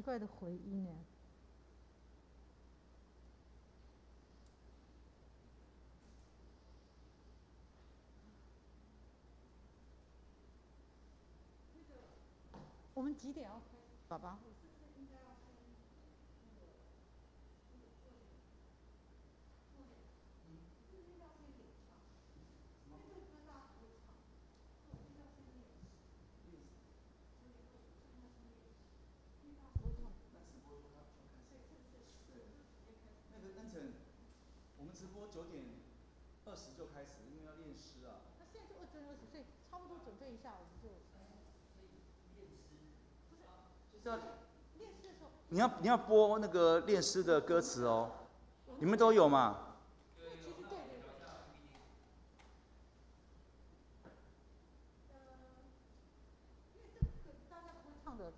奇怪的回音呢。我們幾點要開？爸爸。我是不是應該要先那個那個做點做點？是不是應該要先演唱？因為這個歌大家不會唱，所以我必須要先練習。練習。所以我是不是應該先練習？因為大家不會唱。那直播就開就開始。對，是不是？對。就直接開始。那個恩成，我們直播9點20就開始，因為要練詩啊。那現在就9點20，所以差不多準備一下，我們就。練詩。不是。就是要練詩的時候。你要播那個練詩的歌詞哦，你們都有嗎？因為其實對對對。因為這個大家不會唱的。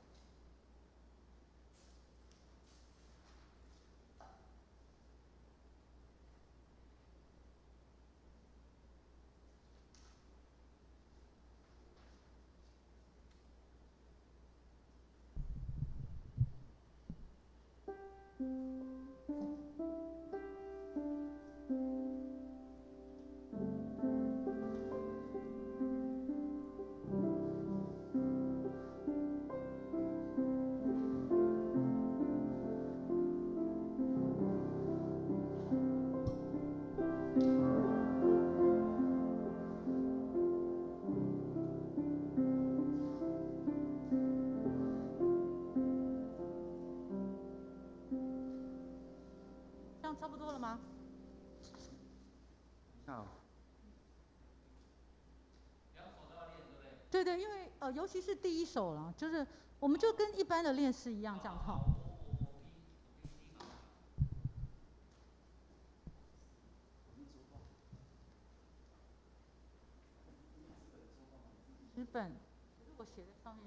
這樣差不多了嗎？好。兩首都要練，對不對？對對，因為尤其是第一首了，就是我們就跟一般的練詩一樣這樣唱。紙本，我寫在上面。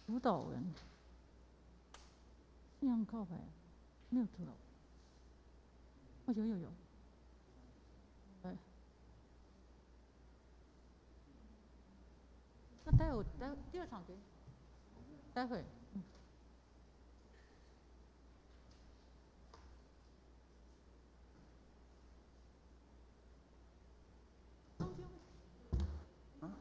主禱文，信仰告白，沒有主禱文。哦，有有有。對。那待會待第二場給，待會。嗯。中間會。啊？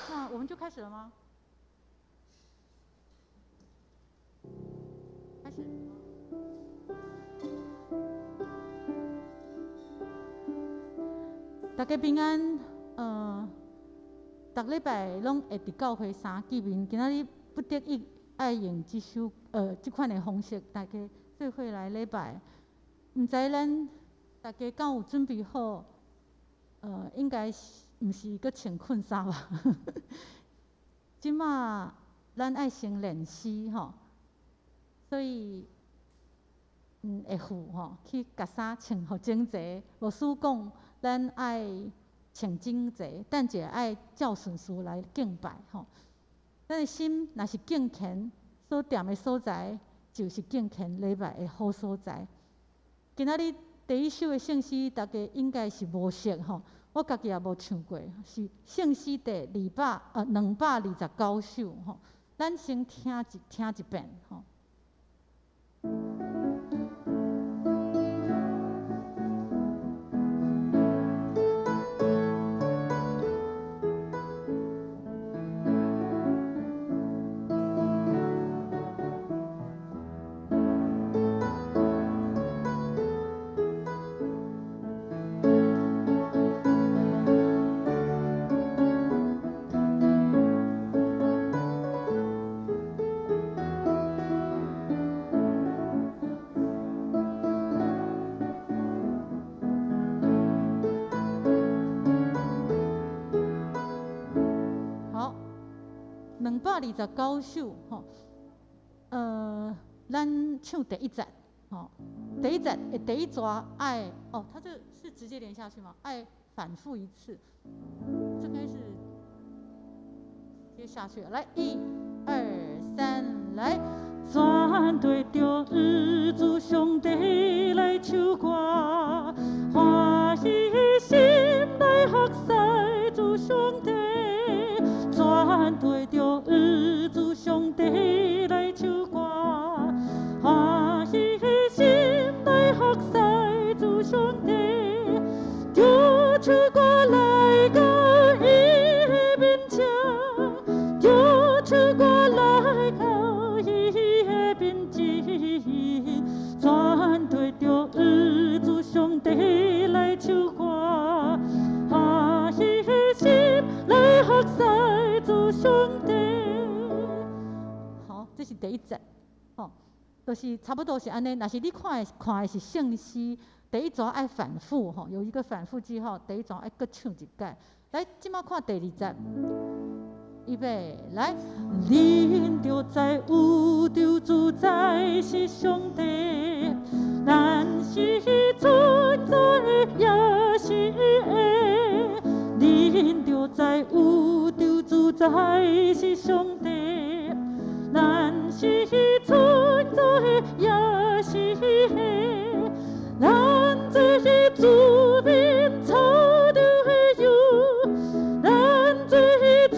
那我們就開始了嗎？開始。大家平安，逐禮拜攏會佇教會三見面。今仔日不得已愛用這首，這款的方式，大家做伙來禮拜。毋知咱大家敢有準備好？應該是毋是閣穿困衫吧？這馬咱愛先練詩吼，所以會赴吼去共衫穿予整齊。牧師講，咱愛穿整齊，等者愛照順序來敬拜吼。咱的心若是敬虔，所踮的所在就是敬虔禮拜的好所在。今仔日第一首的聖詩，大家應該是無熟吼。我家己也無唱過，是聖詩第229首吼。咱先聽一遍吼。好，229首吼，咱唱第一節吼，第一節的第一段愛哦，它這是直接連下去嗎？愛反覆一次，這該是接下去，來，一、二、三，來。全對著宇宙上帝來唱歌，歡喜心來服侍主上帝。全對著宇宙上帝來唱歌，歡喜心來服侍主上帝。著唱歌來到伊的面前，著唱歌來到伊的面前，全對著宇宙上帝來唱歌，歡喜心來服侍主上帝。好，這是第一節，吼，就是差不多是按呢。若是你看的是聖詩，第一節愛反覆吼，有一個反覆記號，第一節愛閣唱一擺。來，這擺看第二節，預備，來。恁著知宇宙主宰是上帝，咱是存在的，也是伊的。恁著知宇宙主宰是上帝，咱是存在的，也是伊的。咱這是主面操著的油，咱這是主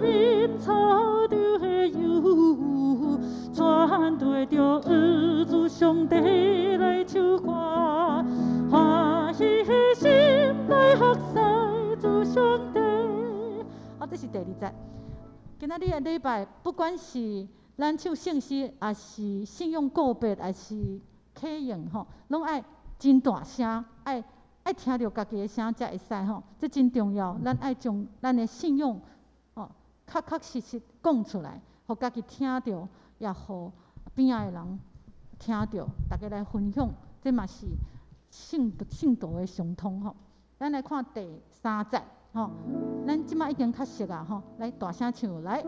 面操著的油，全對著宇宙上帝來唱歌，歡喜心來服侍主上帝。好，這是第二節。今仔日的禮拜，不管是咱唱聖詩，抑是信仰告白，抑是啟用吼，攏愛真大聲，愛聽著家己的聲才會使吼，這真重要。咱愛將咱的信仰吼，確確實實講出來，予家己聽著，也予邊仔的人聽著，大家來分享，這嘛是聖徒的相通吼。咱來看第三節吼，咱這擺已經較熟啊吼，來大聲唱來。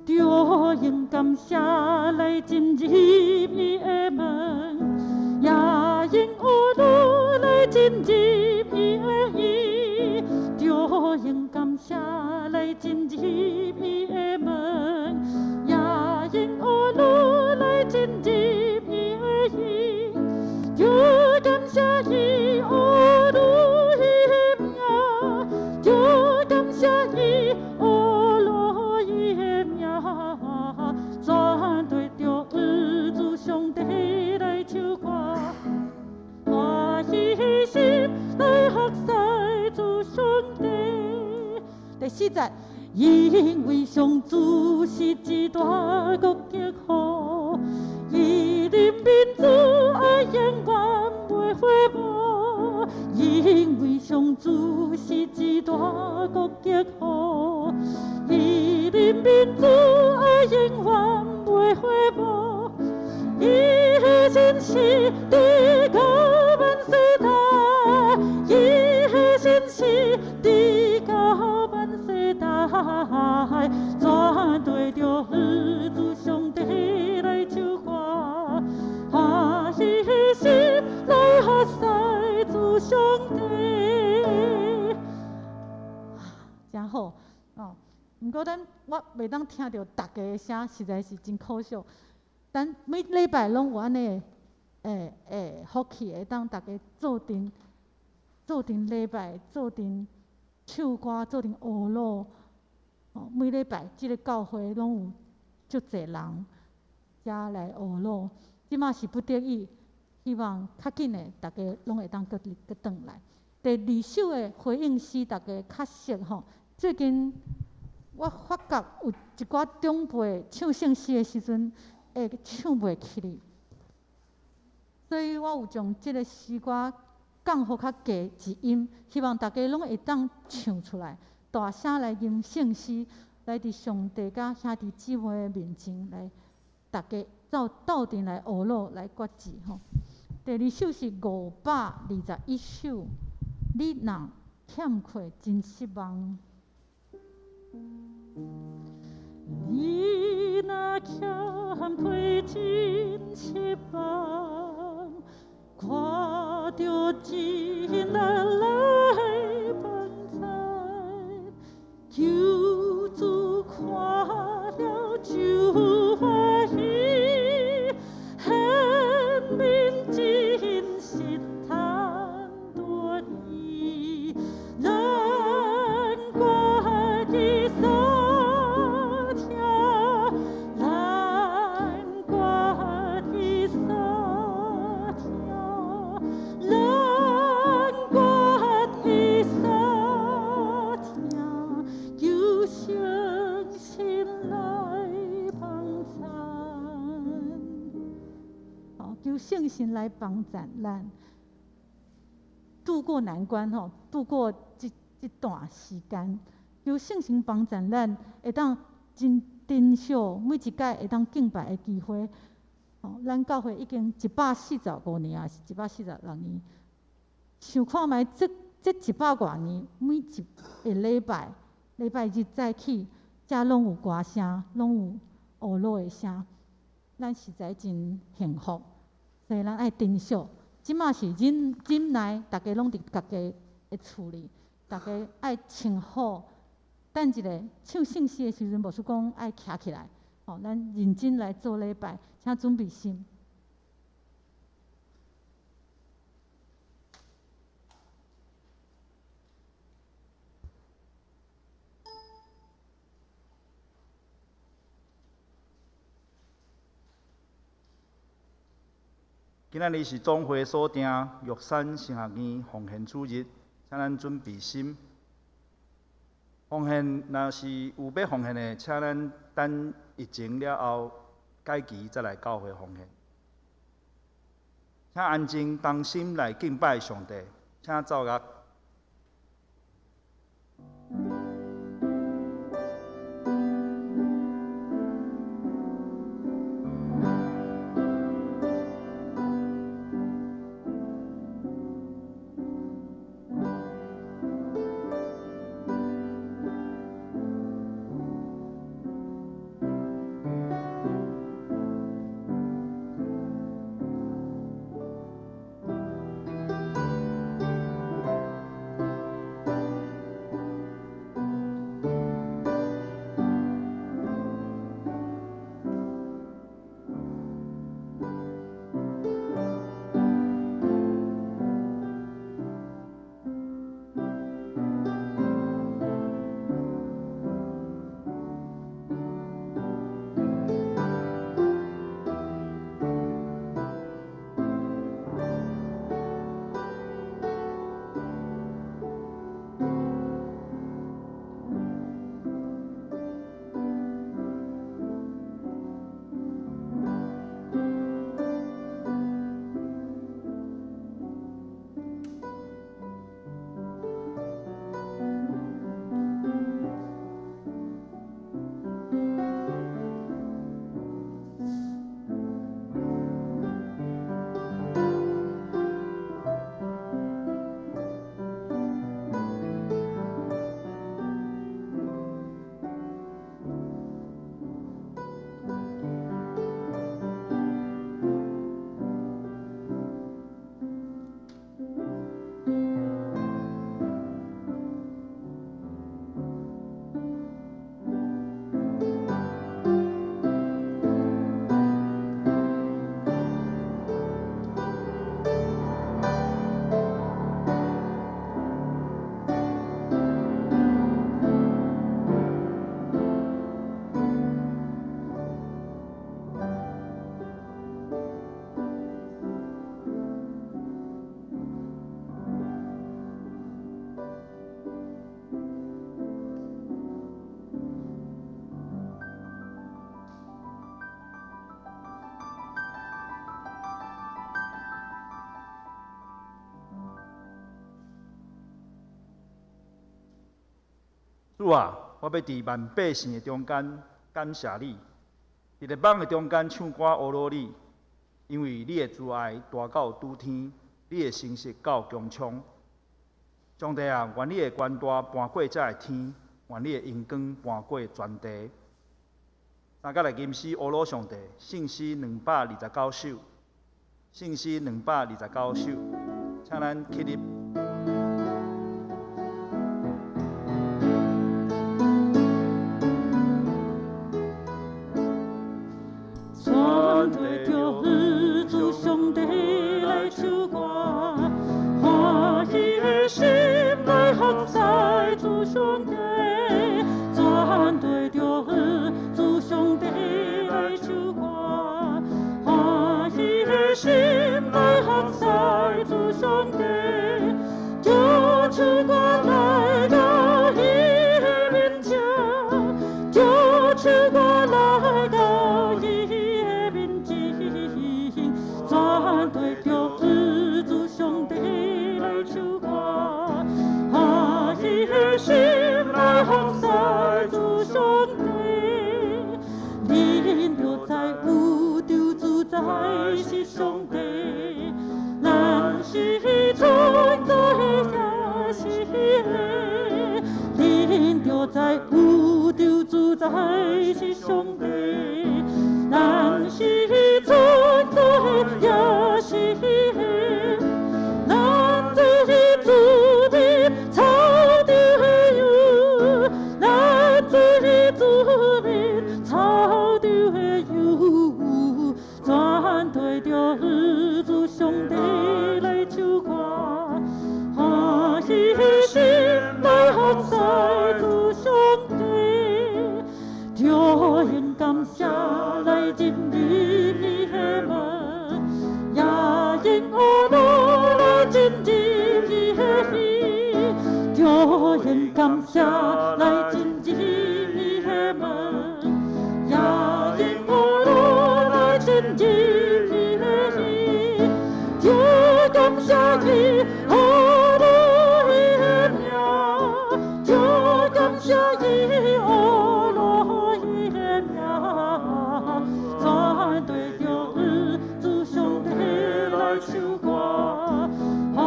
著用感謝來進入伊的門，也用呵咾來進入伊的院。著用感謝來進入伊的門，也用呵咾來進入伊的院。著感謝伊呵咾伊的名，著感謝伊呵咾伊的名，全對著宇宙上帝來唱歌，歡喜心來服侍主上帝。第四節，因為上主是至大閣極好，伊憐憫慈愛永遠袂廢無。因為上主是至大閣極好，伊憐憫慈愛永遠袂廢無。伊的信實直到萬世代，伊的信實直到萬世代，全對著宇宙上帝來唱歌，歡喜心來服侍主上帝。真好哦！毋過咱我袂當聽著逐家的聲，實在是真可惜。咱每禮拜攏有按呢福氣，會當逐家做陣禮拜，做陣唱歌，做陣呵咾。哦，每禮拜這个教會攏有足濟人遮來呵咾。這馬是不得已，希望較緊的，逐家攏會當閣閣轉來。第二首的回應詩，逐家較熟吼。最近我發覺有一寡長輩唱聖詩的時陣會唱袂起來，所以我有將這个詩歌降予較低一音，希望逐家攏會當唱出來，大聲來吟聖詩，來佇上帝佮兄弟姊妹的面前來，逐家鬥陣來呵咾來決志吼。第二首是521首，你若欠缺真失望。你若欠缺真失望，看著真力來幫助，求主看來幫贊咱渡過難關吼，度過這段時間。求聖神幫贊咱，會當真珍惜每一擺會當敬拜的機會。吼，咱教會已經145年啊，是146年。想看覓，這一百外年，每一个禮拜，禮拜日早起，遮攏有歌聲，攏有呵咾的聲，咱實在真幸福。所以咱愛珍惜。這馬是忍忍耐，逐家攏佇家己的厝裡，逐家愛穿好。等一下唱聖詩的時陣，牧師講愛徛起來，吼，咱認真來做禮拜，請準備心。今仔日是總會所訂玉山神學院奉獻主日，請咱準備心。奉獻若是有欲奉獻的，請咱等疫情了後解期再來教會奉獻。請安靜同心來敬拜上帝，請奏樂。主啊，我欲佇萬百姓的中間感謝你，佇列邦的中間唱歌呵咾你，因為你的慈愛大到諸天，你的誠實到穹蒼。上帝啊，願你的權大搬過這个天，願你的榮光搬過全地。三甲來吟詩呵咾上帝，聖詩229首，聖詩229首，請咱起立。全地著主上帝來唱歌，歡喜的心來喝采主上帝。全地著主上帝來唱歌，歡喜的心來喝采主上帝。就唱歌來到伊的面前，就唱歌來到伊的面前，全地著在是上帝，咱是存在也是咱做子民草场的羊，咱做子民草場的羊，全對著主上帝來唱歌，歡喜心來服侍主上帝，著用感謝來進入伊的門，也用呵咾來進入伊的園，著用感謝來進入伊的門，也用呵咾來進入伊的園，著感謝伊呵咾伊的名，著感謝伊呵咾伊的名，全對著主上帝來唱歌，歡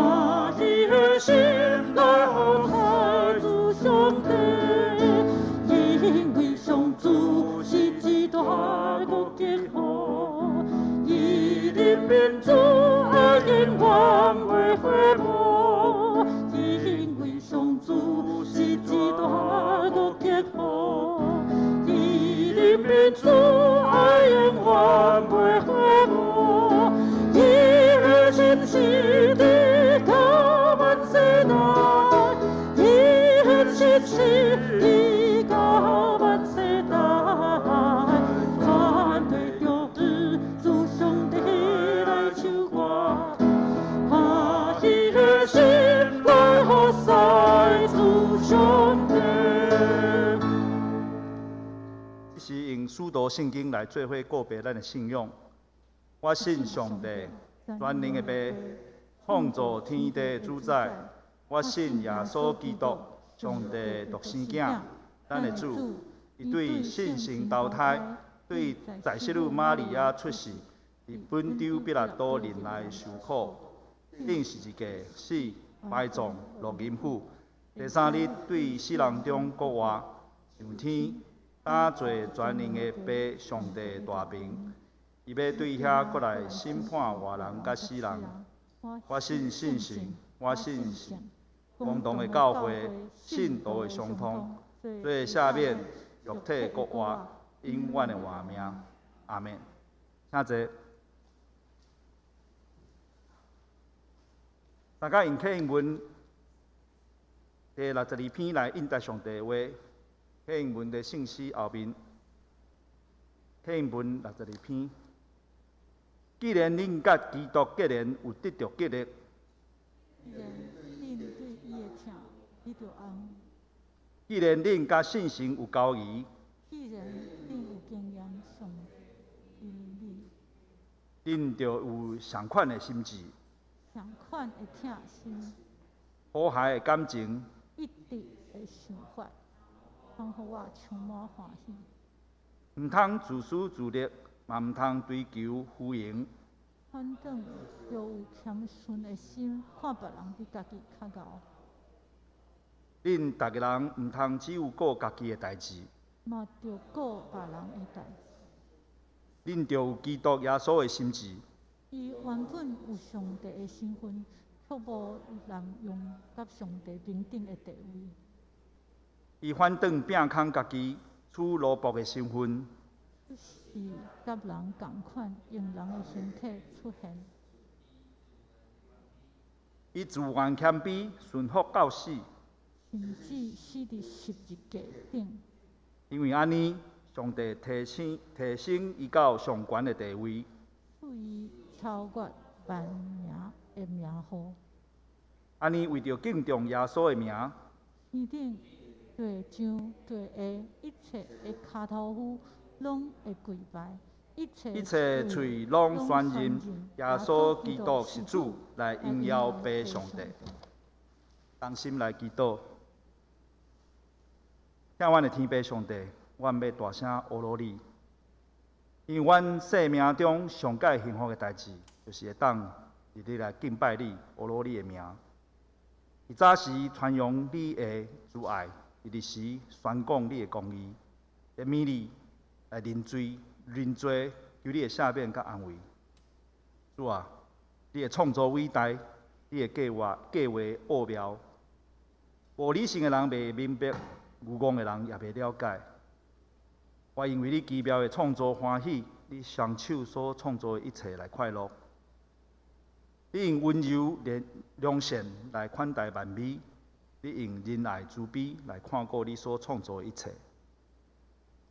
喜的心來服侍主上帝，因為上主是至大閣極好，伊憐憫慈愛永遠袂廢無，因為上主是至大閣極好，伊憐憫慈愛永遠袂廢無，伊的信實直到萬世代，伊的信實直到萬世代，全對著主上帝來唱歌，歡喜的心來服侍主上帝。這是用使徒聖經來做伙告白咱的信仰。我信上帝，全能的父，創造天地的主宰。我信耶穌基督，上帝獨生囝，咱的主。伊對聖神投胎，對在聖女瑪利亞出世，佇本丟彼拉多任內受苦，釘十字架死，埋葬，落陰府。第三日對死人中復活，上天，擔坐全能的父上帝大爿。伊欲對遐閣來審判活人佮死人。我信聖神，我信公同的教會，聖徒的相通，罪赦免，肉體復活，永遠的活命。阿們。請坐。大家用啟應文第62篇來應答上帝的話。啟應文佇聖詩後面，啟應文六十二篇。既然恁佮基督結連，有得著激勵。既然恁對伊的疼得著安。既然恁佮聖神有交誼。既然恁有經驗上帝的恁著有仝款的心志。仝款的疼心。和諧的感情。一致的想法，通予我充滿歡喜。毋通自私自利，嘛毋通追求虛榮。反轉著有謙遜的心，看別人比家己較𠢕。恁逐个人毋通只有顧家己的代誌。嘛著顧別人的代誌。恁著有基督耶穌的心志。伊原本有上帝的身份，卻無濫用佮上帝平等的地位。伊反轉摒空家己，取奴僕的身份。是佮人仝款，用人的形體出現。伊自願謙卑，順服到死。甚至死佇十字架頂。因為按呢，上帝提升伊到上懸的地位。賜伊超越萬名的名號。按呢，為著敬重耶穌的名。天頂、地上、地下，一切的跤頭夫攏會跪拜，一切一切喙攏宣認耶穌基督是主，來榮耀父上帝。同心來祈禱，疼阮的天父上帝，阮欲大聲呵咾你，因為阮生命中上蓋幸福的代誌，就是會當日日來敬拜你、呵咾你的名。佇早時傳揚你的慈愛，佇日時宣講你的公義。來勉勵，來認罪、認罪，求你的赦免佮安慰。主啊，你的創造偉大，你的計劃計劃奧妙，無理性的人袂明白，愚戇的人也袂了解。我因為你奇妙的創造歡喜，你雙手所創造的一切來快樂。你用溫柔良善來款待萬物，你用仁愛慈悲來看顧你所創造的一切。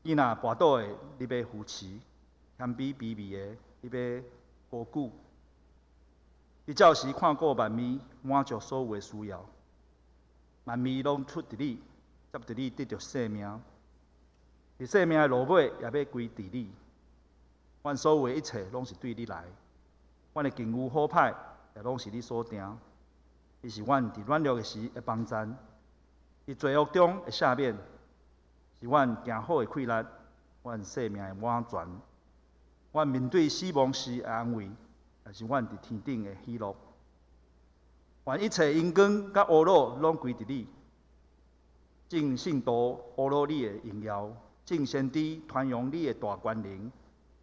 囡仔跋倒的，你欲扶持；謙卑卑微的，你欲高舉。你照時看顧萬物，滿足所有的需要。萬物攏出佇你，藉著你得著生命。佇生命的落尾，也欲歸佇你。阮所有的一切攏是對你來，阮的境遇好歹也攏是你所定。伊是阮佇軟弱的時的幫贊，佇罪惡中的赦免，是阮行好的氣力，阮生命的滿全。阮面對死亡時的安慰，也是阮佇天頂的喜樂。願一切榮光佮呵咾攏歸佇你。眾聖徒呵咾你的榮耀，眾先知傳揚你的大權能，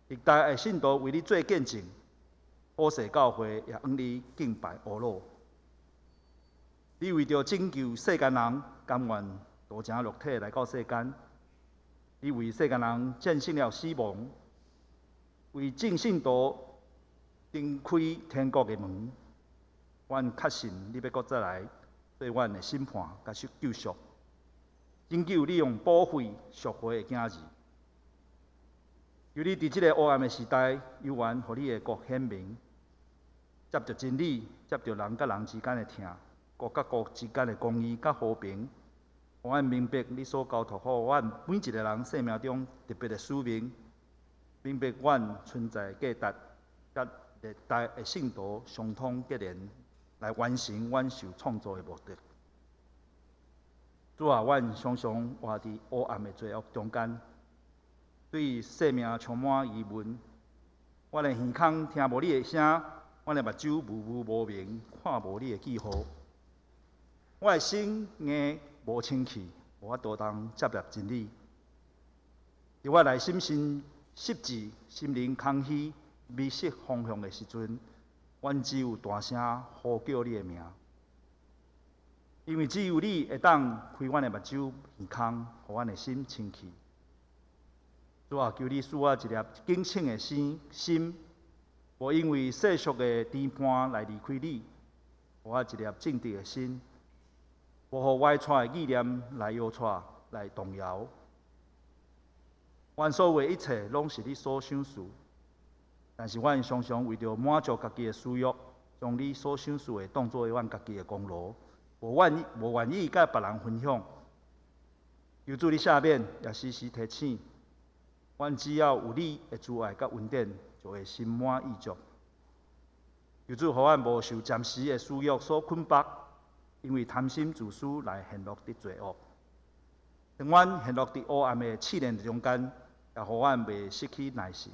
歷代的聖徒為你做見證，普世教會也向你敬拜呵咾。你為著拯救世間人，甘願道成肉體來到世間。你為世間人戰勝了死亡，為眾聖徒展開天國的門。阮確信你欲閣再來，做阮的審判佮救贖，拯救你用寶血贖回的囝兒。求你佇這个黑暗的時代，猶原予你的國顯明，藉著真理，藉著人佮人之間的疼，國佮國之間的公義佮和平，予阮明白你所交託予阮每一个人生命中特別的使命，明白阮存在的價值，佮歷代的聖徒相通結連，來完成阮受創造的目的。主啊，阮常常活佇黑暗的罪惡中間，對生命充滿疑問。阮的耳孔聽無你的聲，阮的目睭霧霧無明，看無你的記號。我的心硬無清氣，無法度通接納真理。佇我內心深失志、心靈空虛、迷失方向的時陣，阮只有大聲呼叫你的名，因為只有你會當開阮的目睭耳孔，予阮的心清氣。主啊，求你賜我一粒警醒的心，心無因為世俗的甜伴來離開你，予我一粒正直的心，無予歪跩的意念來搖掣、來動搖。阮所有的一切攏是你所賞賜，但是阮常常為著滿足家己的私欲，將你所賞賜的當做阮家己的功勞，無願意佮別人分享。求主你赦免，也時時提醒，阮只要有你的慈愛佮恩典，就會心滿意足。求主予阮無受暫時的私欲所捆縛，因為貪心自私來陷落佇罪惡。當阮陷落佇黑暗的試煉中間，也予阮袂失去耐性。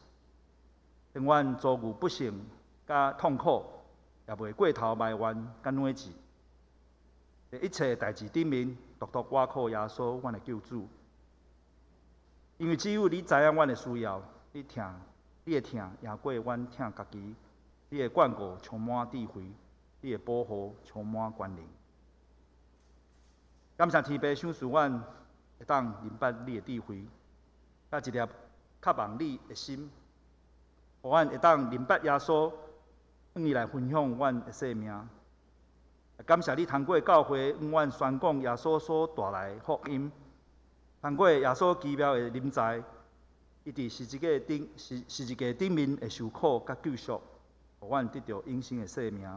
當阮遭遇不幸佮痛苦，也袂過頭埋怨佮穢志。佇一切代誌頂面，獨獨倚靠耶穌，阮的救主。因為只有你知影阮的需要，你疼，你的疼贏過阮疼家己，你的眷顧充滿智慧，你的保護充滿權能。感謝天父賞賜阮會當明白你的智慧，佮一粒渴望你的心，予阮會當明白耶穌，向伊來分享阮的生命。感謝你通過教會向阮宣講耶穌所帶來的福音，通過耶穌奇妙的臨在，伊佇十字架頂面的受苦佮救贖，予阮得著永生的生命。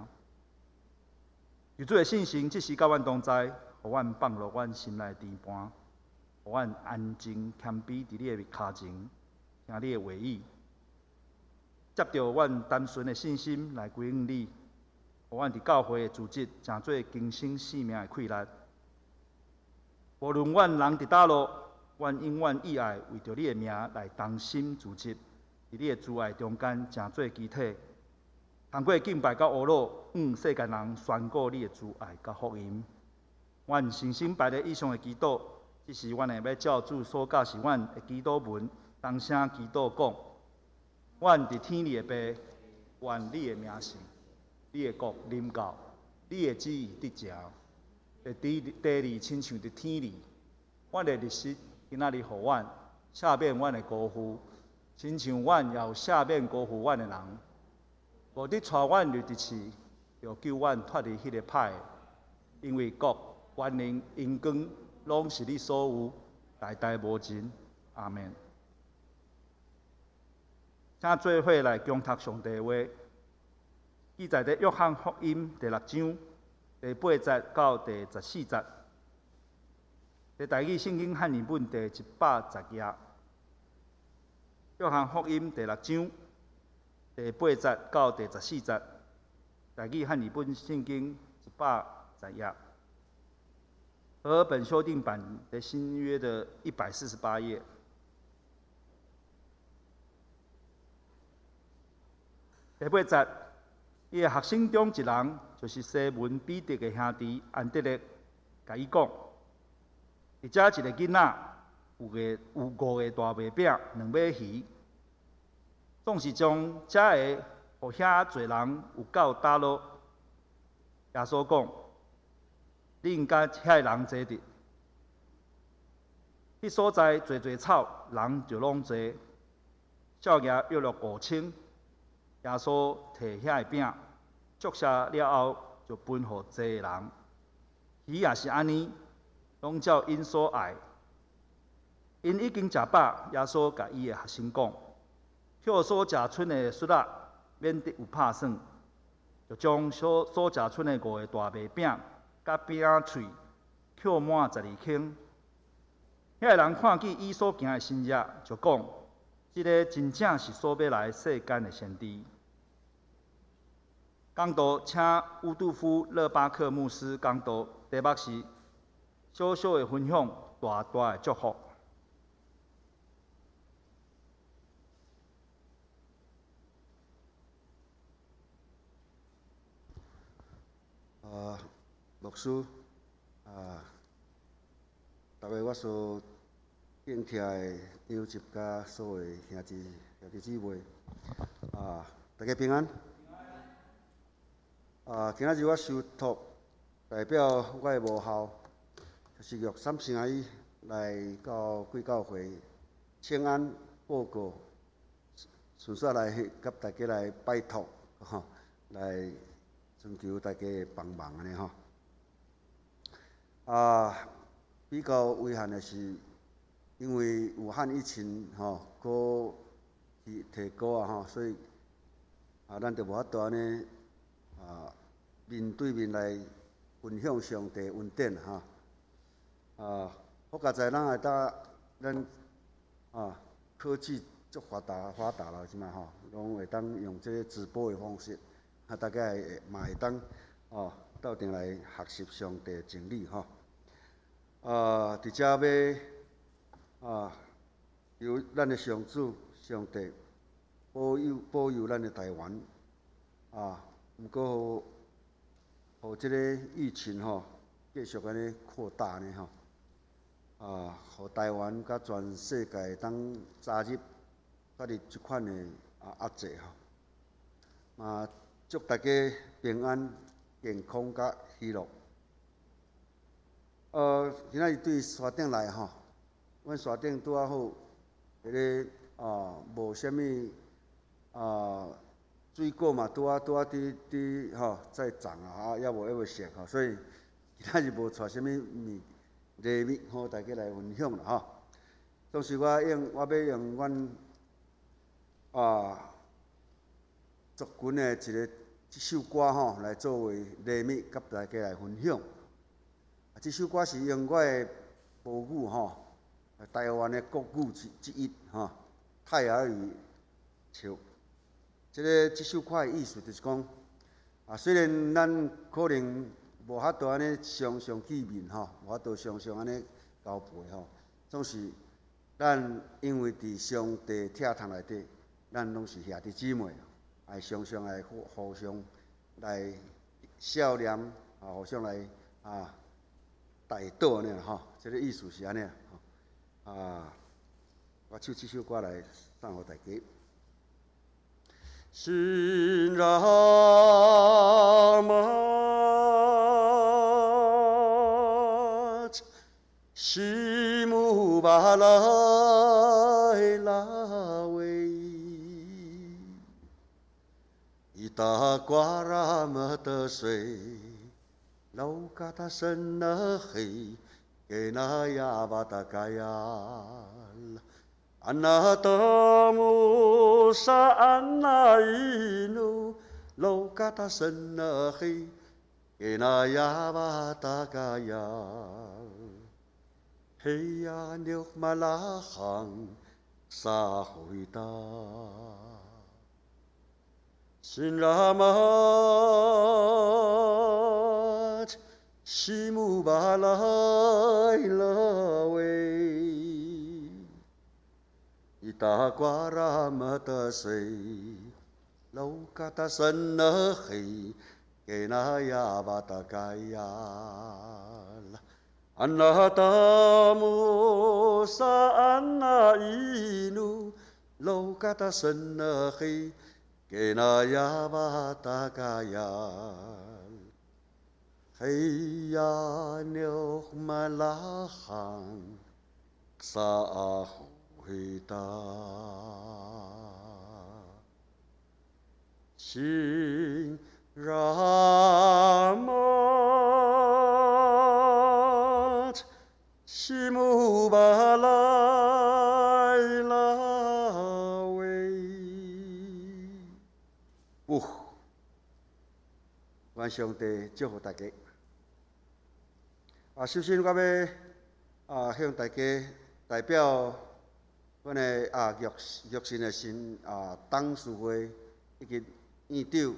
求主的聖神這時佮阮同在，予阮放落阮心內的甜盤，予阮安靜謙卑佇你的跤前，聽你的話語，藉著阮單純的信心來歸向你，予阮佇教會的組織成做更新生命的氣力。無論阮人佇佗落，阮永遠意愛為著你的名來同心組織，佇你的慈愛中間成做肢體，通過敬拜佮呵咾，向世間人宣告你的慈愛佮福音。阮誠心拜咧以上的祈禱，這時，阮會欲照主所教示阮的祈禱文，同聲祈禱講：阮佇天裡的爸，願你的名聖，你的國臨到，你的旨意得成，佇地地裡親像佇天裡。阮的日食今仔日予阮，赦免阮的辜負，親像阮也有赦免辜負阮的人。無得帶阮入佇試，著救阮脫離彼个歹的。因為國、權能、榮光，攏是你所有，代代無盡。阿們。請做伙來恭讀上帝話，記載佇約翰福音第六章第八節到第14節，佇台語聖經漢譯本第110頁。約翰福音第六章第八節到第14節，台語漢譯本聖經110頁。和合本修訂版的新約的148頁。第八節，伊的學生中一人，就是西門彼得的兄弟安德烈，共伊講：佇遮一个囡仔有五個大麥餅，兩尾魚，總是將遮个予遐濟人有夠膽囉。耶穌講：恁共遐人坐佇，彼所在濟濟草，人就攏坐。數額約莫5000。耶穌提遐个餅，祝謝了後，就分予坐的人。魚也是按呢，攏照𪜶所愛。𪜶已經食飽，耶穌共伊的學生講：捡所食賰的屑仔，免得有拍算。就將所食賰的五个大麥餅，佮餅碎，捡滿12坑。遐个人看見伊所行的神跡，就講：這个真正是所欲來世間的先知。講道，請烏杜夫勒巴克牧師講道，題目是小小的分享，大大的祝福。啊，牧師，啊，逐个我所敬聽的長執佮所有兄弟姊妹，啊，大家平安。啊，今仔日我受託代表我的母校，就是玉山聖愛來到貴教會請安報告，順紲來佮大家來拜託，吼，來尋求大家的幫忙按呢吼。啊，比較遺憾的是，因為武漢疫情吼，閣提高啊吼，所以啊，咱就無法度按呢啊面對面來分享上帝恩典哈。啊，好佳哉，咱會當咱啊科技足發達發達啦，這擺吼，攏會當用這个直播的方式，啊，大家會嘛會當哦鬥陣來學習上帝真理吼。啊，佇遮欲啊，求咱的上主上帝保佑保佑咱的台灣啊，毋過予這个疫情吼繼續按呢擴大呢吼，啊，予台灣佮全世界會當早日脫離這款的啊壓制吼。嘛，祝大家平安、健康佮喜樂。今仔日對山頂來吼，阮山頂拄仔好，彼个啊無啥物啊水果嘛，拄仔佇吼在長啊，猶未熟吼，所以今仔日無帶啥物物禮物，予大家來分享啦吼。總是我欲用阮啊族群的一个這首歌吼，來作為禮物，佮大家來分享。這首歌是用我的母語吼，台灣的國語之一吼，泰雅語唱。這首歌的意思就是講，啊，雖然咱可能無法度按呢常常見面吼，無法度常常按呢交陪吼，總是咱因為佇上帝疼痛內底，咱攏是兄弟姊妹，愛常常來互相來笑臉，啊，互相來啊。會倒按呢啦吼，這个意思是按呢吼。啊，我唱這首歌來送予大家。新拉瑪，西姆巴來拉維，伊達瓜拉瑪的水，樓嘎達森那黑，給那亞巴達蓋亞。安那多姆薩安那伊努，樓嘎達森那黑，給那亞巴達蓋亞。黑呀牛馬拉罕薩回達，新拉瑪西姆巴來勒維，伊達瓜拉瑪的水，樓嘎達森那黑，給那亞巴達蓋亞。安那達姆薩安那伊努，樓嘎達森那黑，給那亞巴達蓋亞。黑呀牛馬拉罕薩回達，新拉瑪西姆巴來拉維，哦，願上帝祝福大家。啊，首先我欲啊向大家代表阮的啊玉玉信的新啊董事會以及院長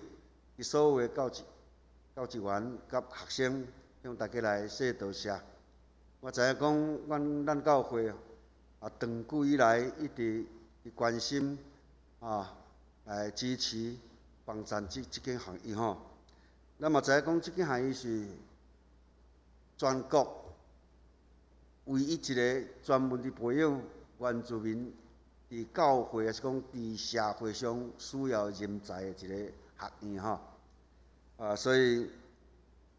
及所有的教職員佮學生，向大家來說多謝。我知影講，阮咱教會啊，長久以來一直佇關心啊，來支持幫贊這間學院吼。咱嘛知影講，這間學院是全國唯一一个專門佇培養原住民佇教會，抑是講佇社會上需要人才的一个學院吼。啊，所以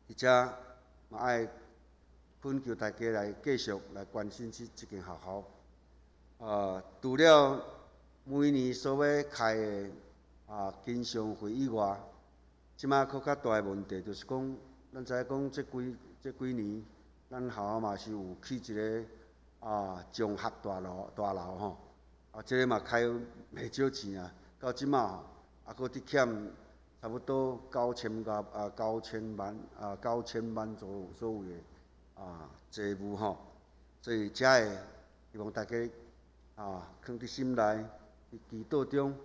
佇遮嘛愛懇求大家來繼續來關心這間學校。啊，除了每年所欲開的啊經常會以外，這擺閣較大的問題就是講，咱知影講這幾年，咱學校嘛是有起一个啊綜合大樓吼，啊，這个嘛開袂少錢啊，到這擺吼，猶閣佇欠差不多九千萬左右的啊債務吼，所以遮會希望大家啊，囥佇心內，佇祈禱中，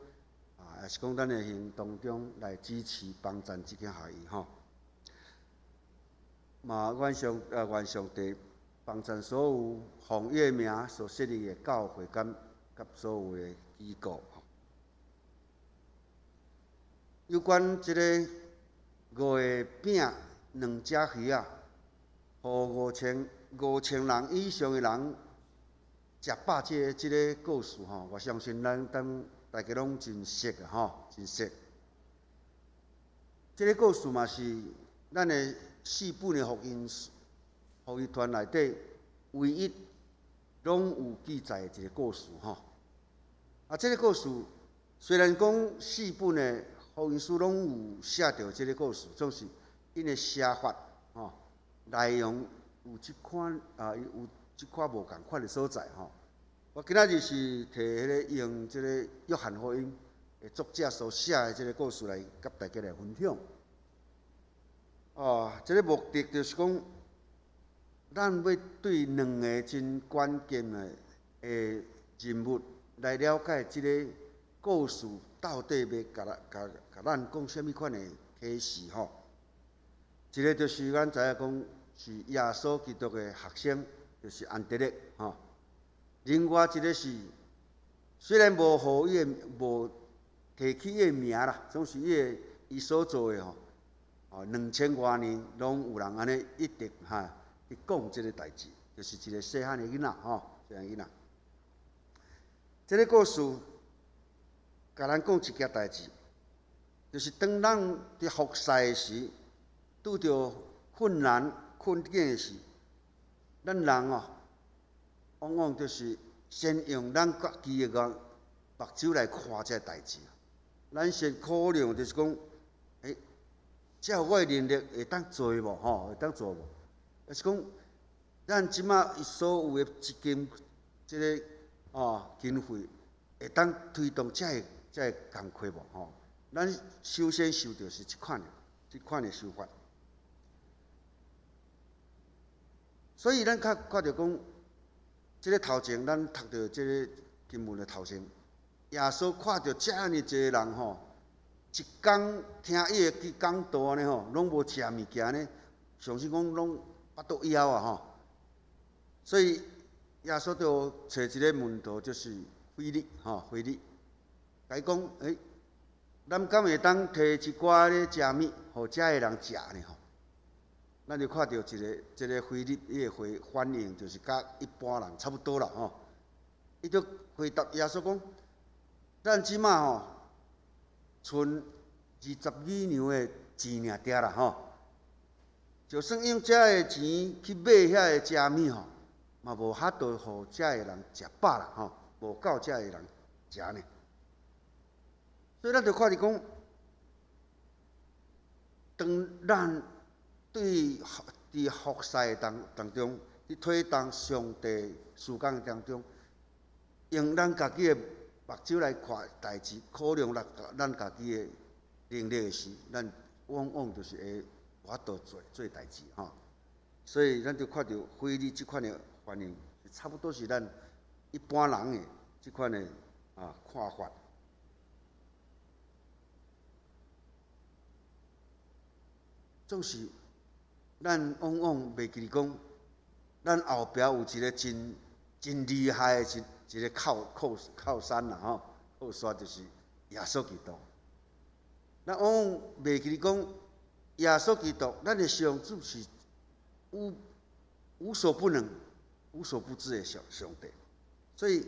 啊，抑是講咱的行動中來支持幫贊這間學院吼。嘛，願上帝幫贊所有奉伊名所設立的教會佮所有的機構。有關這个五个餅兩隻魚仔，予5000人以上的人食飽這个故事吼，我相信咱當大家攏真熟啊吼，真熟。這个故事嘛是咱的四本的福音傳內底唯一攏有記載的一个故事吼。啊，這个故事雖然講四本的福音書攏有寫著這个故事，總是𪜶的寫法吼，內容有這款啊，有這款無仝款的所在吼。我今仔日是提彼个用這个約翰福音的作者所寫的這个故事來佮大家來分享。啊，這个目的就是講，咱欲對兩个真關鍵的人物來了解這个故事到底欲共咱講啥物款的啟示吼。一个就是咱知影講是耶穌基督的學生，就是安德烈吼。另外一个是雖然無予伊的無提起伊的名啦，總是伊所做的吼，哦，2000外年攏有人按呢一直哈去講這个代誌，就是一个細漢的囡仔吼，細漢囡仔。這个故事共咱講一件代誌，就是當咱佇服侍的時，拄著困難困境的時，咱人哦，往往就是先用咱家己的眼目睭來看這个代誌。咱先考量就是講，這我的能力會當做無？吼，會當做無？抑是講，咱這馬所有的資金，這个經費會當推動這个工課無？吼，咱首先想著是這款的想法。所以咱較看著講，這个頭前咱讀著這个經文的頭前，耶穌看著遮爾濟人吼，一工聽伊的講道按呢吼，攏無食物件呢，相信講攏腹肚枵啊吼。所以耶穌就揣一个門徒，就是腓力吼，腓力，共伊講，咱敢會當提一寡咧食物，予遮个人食呢吼？咱就看著一个這个腓力伊的回反應，就是佮一般人差不多啦吼。伊就回答耶穌講：咱這馬吼，賰20米糧的錢爾爾啦吼，就算用這个錢去買遐个食物吼，嘛無法度予遮个人食飽啦吼，無夠遮個人食呢。所以咱就看著講，當咱對佇服侍當中，佇推動上帝事工當中，用咱家己的目睭來看代誌，考量咱家己的能力的時，咱往往就是會無法度做代誌吼。所以咱就看著腓力這款的反應，差不多是咱一般人的這款的看法。總是咱往往袂記得講，咱後壁有一个真真厲害的一个靠山啦吼，靠山就是耶穌基督。咱往往袂記得講，耶穌基督，咱的上主是無所不能、無所不知的上帝。所以，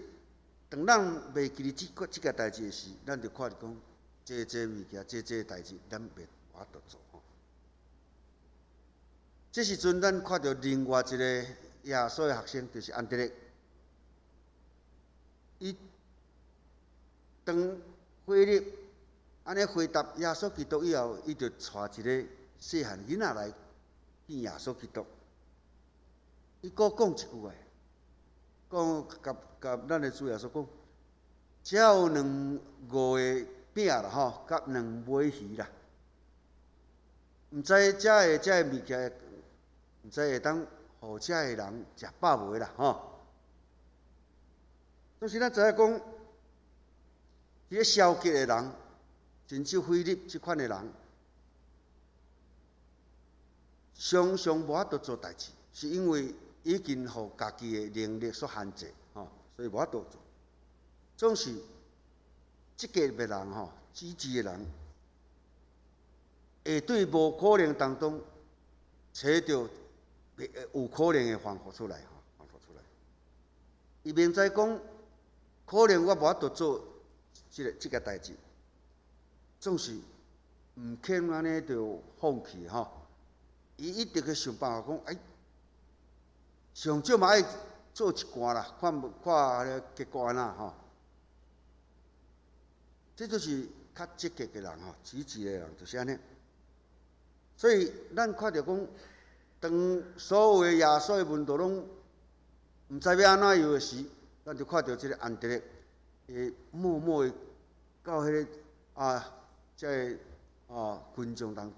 當咱袂記得這個代誌的時，咱就看著講，這物件，這代誌，咱袂法度做。這時陣，咱看著另外一个耶穌的學生，就是安德烈。伊當腓力按呢回答耶穌基督以後，伊就帶一个細漢囡仔來見耶穌基督。伊閣講一句話，講共共咱的主耶穌講：遮有五个餅啦吼，佮兩尾魚啦。毋知遮个物件，毋知會當予遮个人食飽未啦吼。就是咱知影講，佇咧消極的人，真少腓力這款的人，常常無法度做代誌，是因為已經予家己的能力所限制吼，所以無法度做。總是積極的人吼，積極的人，會對無可能當中揣著有可能的方法出來吼，方法出來。伊明知講可能我無法度做這个代誌，總是毋肯按呢就放棄吼。伊一直去想辦法講，上少嘛愛做一寡啦，看無看彼个結果按怎吼。這就是較積極的人吼，積極的人就是按呢。所以咱看著講，當所有的耶穌的門徒攏毋知欲按怎樣的時，咱就看著這个安德烈，會默默的到彼个這个群眾當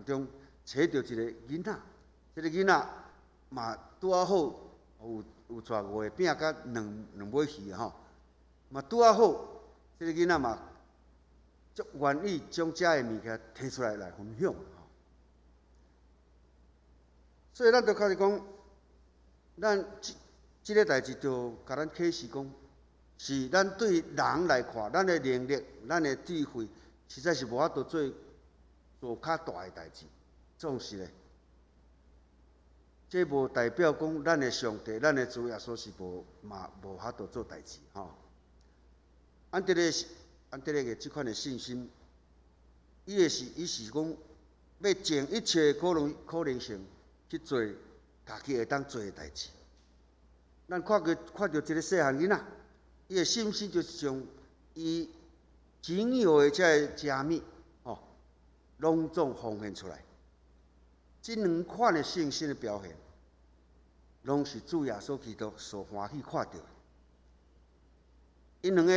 中，揣著一个囡仔，這个囡仔嘛拄仔好有帶五个餅佮兩尾魚吼，嘛拄仔好，這个囡仔嘛足願意將遮个物件提出來來分享。所以咱就開始講，咱這個代誌就共咱啟示講，是咱對人來看，咱的能力、咱的智慧，實在是無法度做較大的代誌。總是咧，這無代表講咱的上帝、咱的主耶穌是無嘛無法度做代誌吼。安德烈安德烈的這款的信心，伊的是伊是講欲盡一切可能性去做家己會當做的代誌。咱看過看著這个細漢囡仔，伊的信心就是將伊僅有的這个食物吼，攏總奉獻出來。這兩款的信心的表現，攏是主耶穌基督所歡喜看著的。𪜶兩个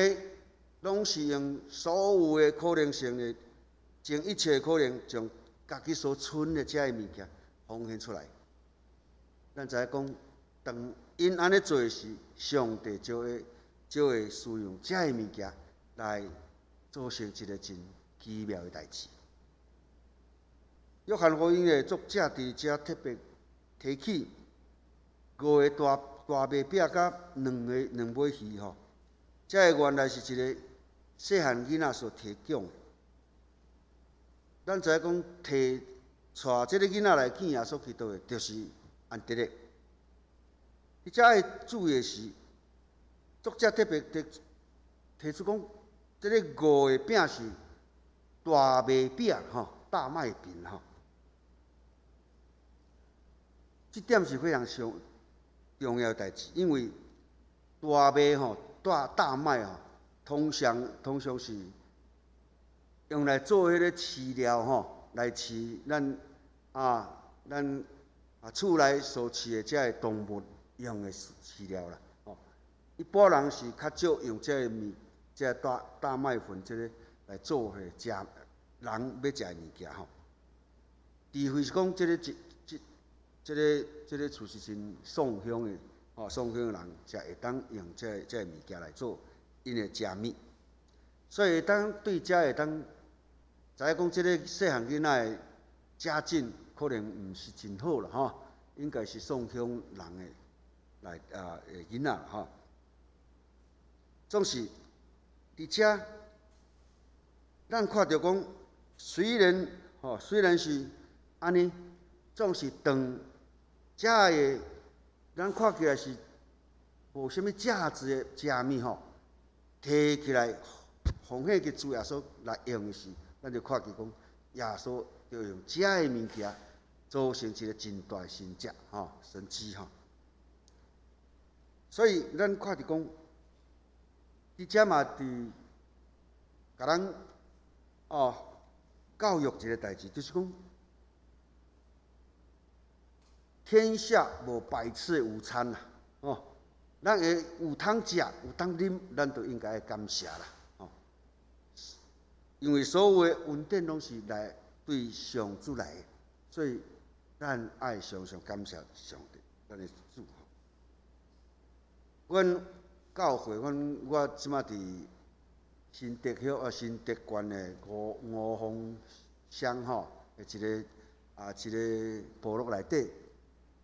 攏是用所有的可能性的，盡一切可能將家己所賰的這个物件奉獻出來。咱知影講，當𪜶按呢做時，上帝就會使用這个物件來做成一个真奇妙的代誌。約翰福音的作者佇遮特別提起五個大大麥餅佮兩个兩尾魚吼，這个原來是一个細漢囡仔所提供的。咱知影講，提帶這个囡仔來見耶穌基督的，就是安德烈。佇遮愛注意的是，作者特別提出講，這个五個餅是大麥餅吼，大麥餅吼。這點是非常上重要的代誌，因為大麥吼，大麥吼，通常是用來做彼个飼料吼，來飼咱厝內所飼的這个動物用的飼料啦。吼，一般人是較少用這个物，這个大麥粉這个來做彼食人欲食的物件吼。除非是講這个這這。這个厝是真喪鄉的，吼，喪鄉的人才會當用這个物件來做𪜶的食物。所以當對遮會當知影講，這个細漢囡仔的家境可能毋是真好啦，吼，應該是喪鄉人的來啊的囡仔吼。總是佇遮，咱看著講，雖然是按呢，總是當遮个咱看起來是無啥物價值的食物吼，提起來奉獻給主耶穌來用的時，咱就看見講，耶穌就用遮个物件做成一个真大的神蹟吼，神蹟吼。所以咱看著講，佇遮嘛佇共咱哦教育一个代誌，就是講，天下無白吃的午餐啦，哦，咱會有通食，有通啉，咱就應該愛感謝啦，哦。因為所有的恩典攏是來對上主來的，所以咱愛常常感謝上帝，咱的主。阮教會，阮我這馬佇新竹鄉啊，新竹縣的五峰鄉吼，的一個部落內底。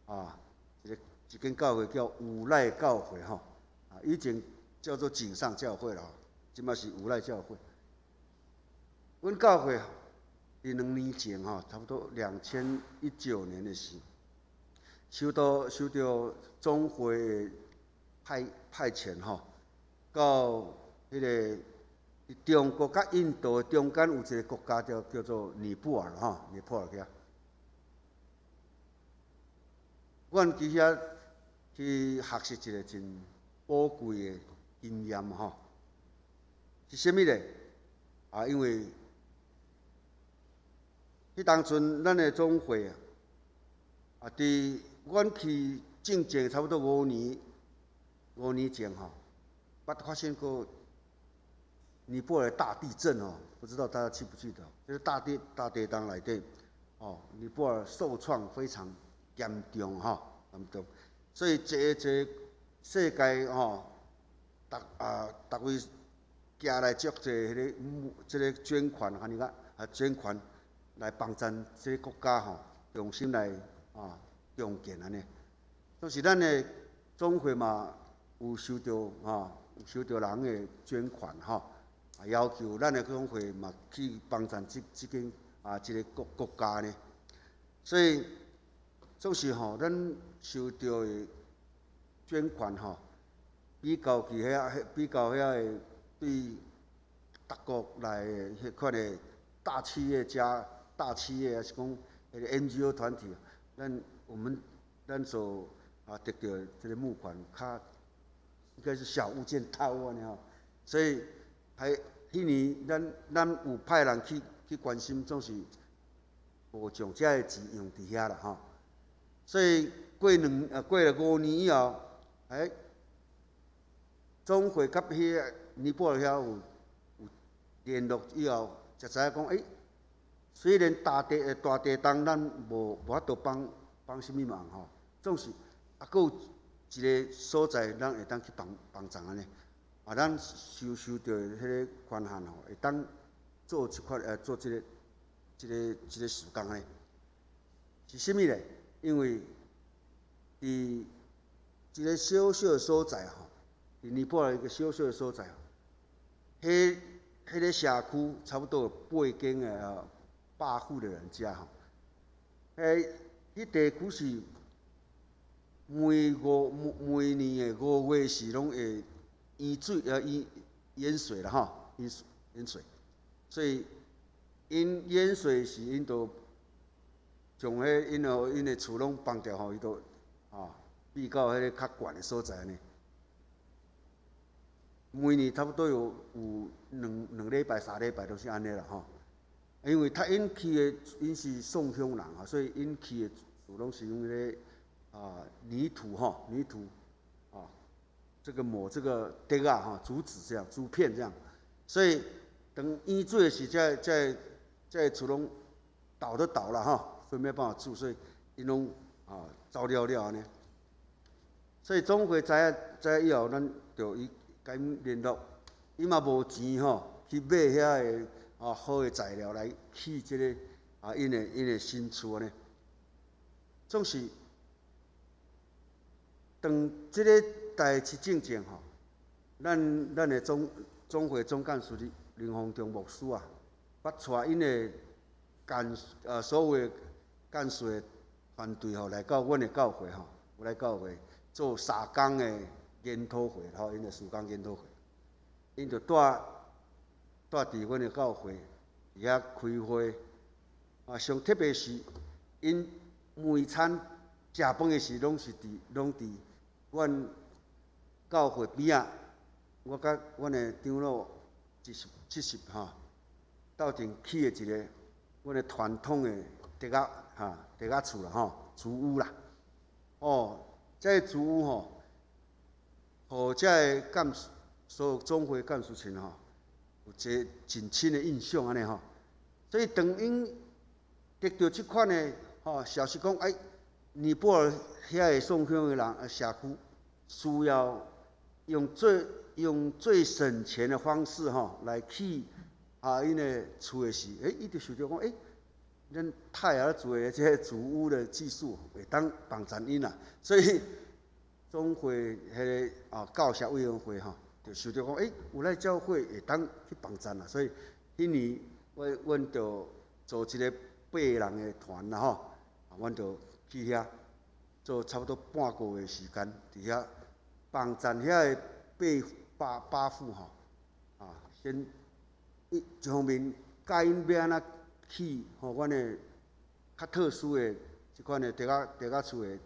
啊，一間教會叫無賴教會吼，啊，以前叫做井上教會啦，這馬是無賴教會。阮教會佇2年前吼，差不多2019年的時，收到總會的派遣吼，到彼个中國佮印度的中間有一个國家叫做尼泊爾吼，尼泊爾遐。阮去遐去學習一个真寶貴的經驗吼，是啥物咧？啊，因為彼當陣咱的總會啊，啊，佇阮去進前差不多5年前吼，捌發生過尼泊爾大地震哦，不知道大家記不記得？就是大地震內底，哦，尼泊爾受創非常嚴重吼，嚴重，所以這個世界吼，逐位寄來足濟彼个這个捐款，按呢啊捐款來幫贊這个國家吼，重新來啊重建按呢。就是咱的總會嘛有收著吼，有收著人的捐款吼，啊要求咱的總會嘛去幫贊這間啊這个國家呢。所以總是吼，咱收著的捐款吼，比較遐個對逐國來的彼款的大企業家、大企業，抑是講彼个 NGO 團體，咱我們咱所得著的這个募款較應該是小巫見大巫按呢吼，所以還彼年咱有派人去關心，總是無將遮个錢用佇遐啦吼。所以過了5年以後，欸，總會佮彼个尼泊爾遐有聯絡以後，才知影講，欸，雖然大地動咱無法度幫幫啥物忙吼，總是猶閣有一个所在，咱會當去幫幫助按呢。啊，咱收著的彼个款項吼，會當做這款做這個事工按呢。是啥物咧？因為佇一个小小的所在吼，佇尼泊爾一個小小的所在，彼個社區差不多有八間的8戶的人家吼，彼地區是每年的5月時攏會淹水淹水啦吼，淹水，所以𪜶淹水時，𪜶就將彼𪜶的厝攏放掉吼，伊就避到彼个較懸的所在按呢。每年差不多有兩禮拜、3禮拜都是按呢啦吼。因為他𪜶起的𪜶是宋鄉人啊，所以𪜶起的厝攏是用彼个泥土吼，泥土啊，這個抹這個竹仔吼，竹子這樣，竹片這樣，所以當淹水的時，這厝攏倒都倒了吼，所以沒辦法住，所以𪜶攏走了了按呢。所以總會知影以後，咱就伊共𪜶聯絡，伊嘛無錢吼去買遐个好的材料來起這个𪜶的新厝按呢。總是當這个代誌進前吼，咱的總會總幹事林宏忠牧師啊，捌帶𪜶的所有幹事的團隊吼來到阮的教會吼，有來教會做3工的研討會吼，𪜶的事工研討會，𪜶就蹛佇阮的教會佇遐開會，啊，上特別是𪜶每餐食飯的時，攏佇阮教會邊仔，我佮阮的長老70吼，鬥陣起的一个阮的傳統的竹仔哈竹仔厝啦吼，竹屋啦，哦，這个竹屋吼，予這个幹事所有總會幹事群吼，有一个真深的印象按呢吼，所以當𪜶得著這款的吼消息講，哎，尼泊爾遐个宋鄉的人社區需要用最省錢的方式吼來起𪜶的厝的時，欸，伊就想著講，欸，咱泰雅族的這个竹屋的技術會當幫助𪜶啦，所以總會彼个教協委員會吼，就想著講，欸，有咱教會會當去幫助啦，所以彼年阮就組一个八人的團啦吼，阮就去遐做差不多半個月時間，佇遐幫贊遐个八戶吼，先一方面教𪜶欲按怎起吼，阮的較特殊的這款的竹仔厝的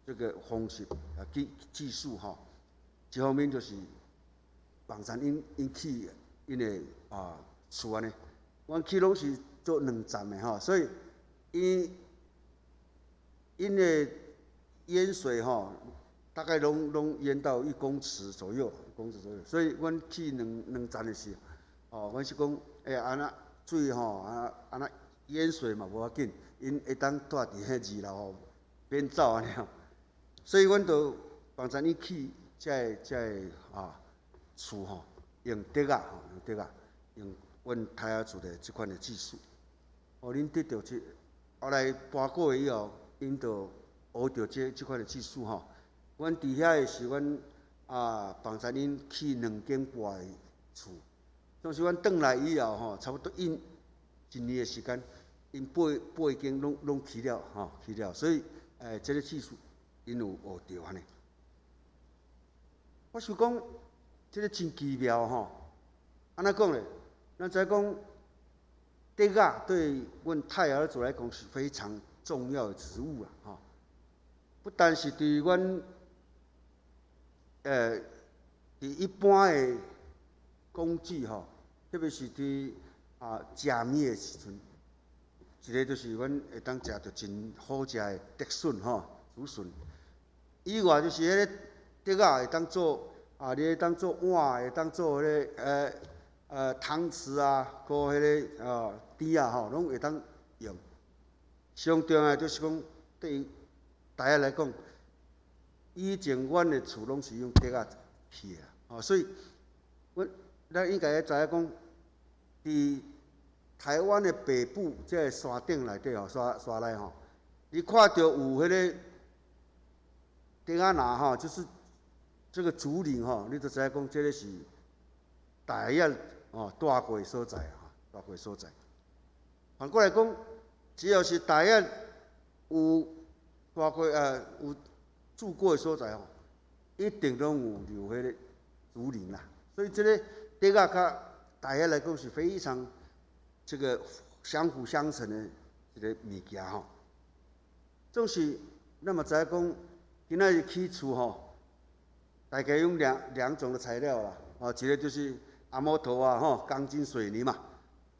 這個方式技術吼，一方面就是幫贊𪜶起𪜶的厝按呢，阮去攏是做兩層的吼，所以𪜶的淹水吼，大概攏淹到1公尺左右，公尺左右，所以阮去兩層的時，哦，阮是講，欸，按怎水吼，按怎淹水嘛無要緊，𪜶會當蹛佇彼二樓吼，免走按呢吼，所以阮就幫贊𪜶起這个厝吼，用竹仔吼，用竹仔，用阮泰雅族的這款的技術，哦，恁得著這，後來半個月以後，𪜶就學著這款的技術吼。阮佇遐的時，阮幫贊𪜶起兩間半的厝。當時阮轉來以後吼，差不多一年的時間， 𪜶八八間攏攏起了吼，起了，所以這个技術𪜶有學著按呢。我想講，這个真奇妙吼。按怎講咧？咱知講，竹仔對阮泰雅族來講是非常重要的植物啊，吼。不單是對阮，佇一般的工具吼，特別是佇食物的時陣，一个就是阮會當食著真好食的竹筍吼，竹筍。以外就是彼个竹仔會當做啊，你會當做碗，會當做彼个湯匙啊，閣彼个匙仔吼，攏會當用。上重要就是講，對於台仔來講，以前阮的厝攏是用竹仔起的，吼，所以阮咱應該會知影講，佇台灣的北部這个山頂內底吼，山山內吼，你看著有彼个竹仔林吼，就是這個竹林吼，你就知影講這个是台仔哦蹛過的所在吼，蹛過的所在。反過來講，只要是台仔有蹛過有住過的所在吼，一定攏有留彼個竹林啦。所以這个竹仔佮台仔來講是非常這個相輔相成的一個物件吼。總是咱嘛知影講，今仔日起厝吼，大家用兩兩種的材料啦，哦，一個就是阿摩托啊，吼，鋼筋水泥嘛，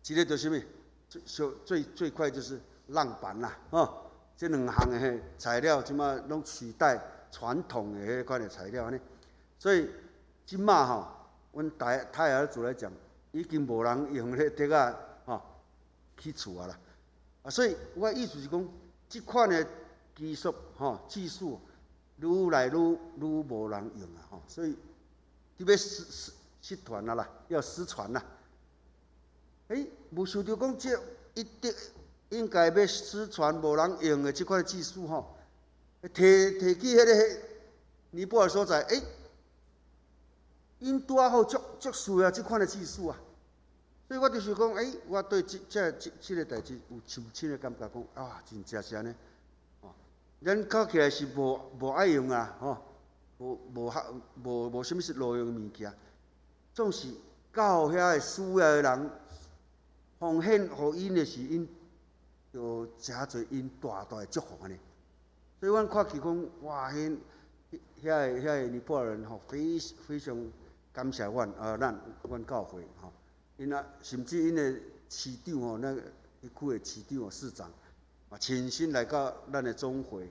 一個就是啥物，最最最快就是浪板啦，吼，這兩項的材料這馬攏取代傳統的彼款的材料按呢，所以這馬吼，阮台泰雅族來講，已經無人用彼竹仔吼起厝啊啦，啊，所以我意思是講，這款的技術吼技術愈來愈愈無人用啊吼，所以佇欲失失失傳啊啦，要失傳啦。無想著講這一定應該欲失傳無人用的這款技術吼，提提去彼个尼泊爾所在，𪜶拄仔好足足需要這款的技術啊，所以我就是講，我對這這這這个代誌有深深的感覺，講啊，真正是按呢，哦，咱看起來是無無愛用啊，吼，無無效無無啥物是路用的物件，總是到遐個需要的人奉獻予𪜶的時，𪜶就誠濟𪜶大大的祝福按呢。所以阮看起講，哇，彼遐個遐個尼泊爾人吼，非非常感謝阮啊，咱阮教會吼，𪜶啊，甚至𪜶的市長吼，那個彼區的市長哦，市長嘛，親身來到咱的總會，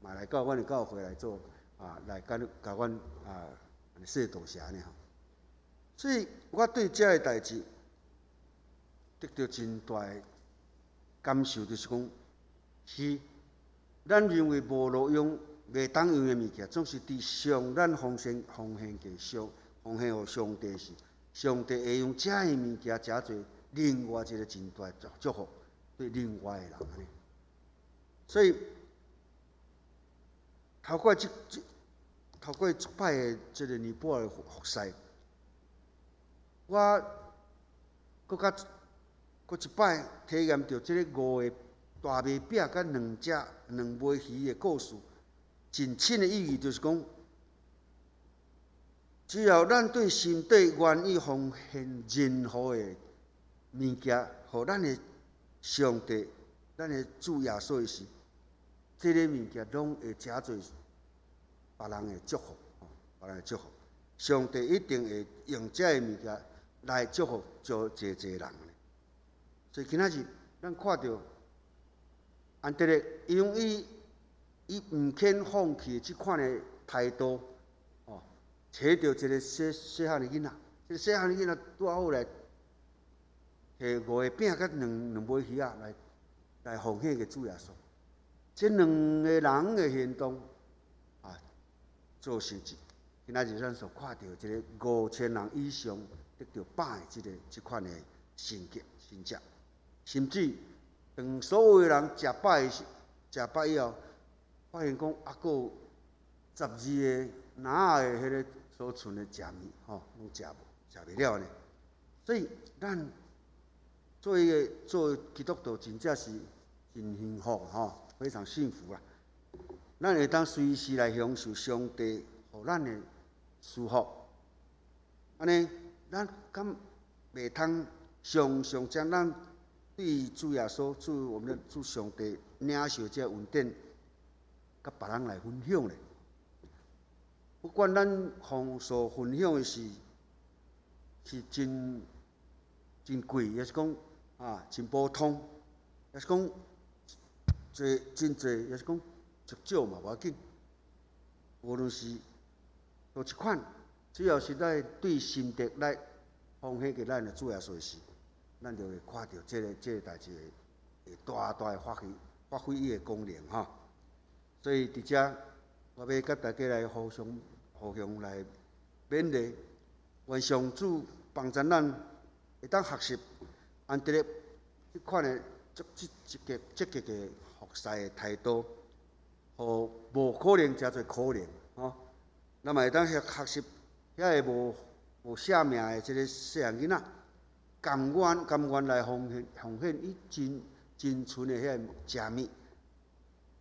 嘛來到阮的教會來做啊，來共共阮啊說多謝按呢吼。所以我對這个代誌得著真大的感受，就是講，是咱認為無路用、袂當用的物件，總是佇上咱奉獻奉獻給上奉獻予上帝時，上帝會用這个物件，成做另外一個真大的祝福對另外的人按呢。所以透過這這透過這擺的這个尼泊爾服侍，我閣較閣一擺體驗著這个五個大麥餅佮兩隻兩尾魚的故事，真深的意義就是講，只要咱對心底願意奉獻任何的物件，予咱的上帝、咱的主耶穌的時，這个物件攏會成做別人的祝福，別人的祝福。上帝一定會用這个物件來祝福足濟濟人。所以今仔日咱看著安德烈，因為伊伊毋肯放棄這款的態度，哦，揣著一个細細漢的囡仔，這个細漢的囡仔拄仔好來提五個餅佮兩兩尾魚仔來來奉獻給主耶穌。這兩個人的行動啊，做成今仔日咱所看著這个5000人以上得著飽的這个這款的神蹟神跡，甚至當所有的人食飽時，食飽以後，發現講猶閣有12個籃仔的彼个所剩的食物，吼，攏食無，食袂了呢。所以咱做一个做基督徒真正是真幸福吼，非常幸福啦。咱會當隨時來享受上帝予咱的祝福，按呢，咱敢袂通常常將咱對主耶穌、主我們的主上帝領受這個恩典，佮別人來分享咧？不管咱方所分享的是真真貴，抑是講啊真普通，抑是講濟真濟，抑是講足少嘛無要緊。無論是佗一款，只要是咱對心得來奉獻給咱的主耶穌時，咱就會看著這個代誌會大大的發揮伊的功能吼。所以佇遮，我欲佮大家來互相來勉勵，願上主幫助咱會當學習安德烈這款的足積極積極的服侍的態度，予無可能成做可能吼。咱嘛會當學習遐個無寫名的這个細漢囡仔，甘願來奉獻伊真真純的遐個食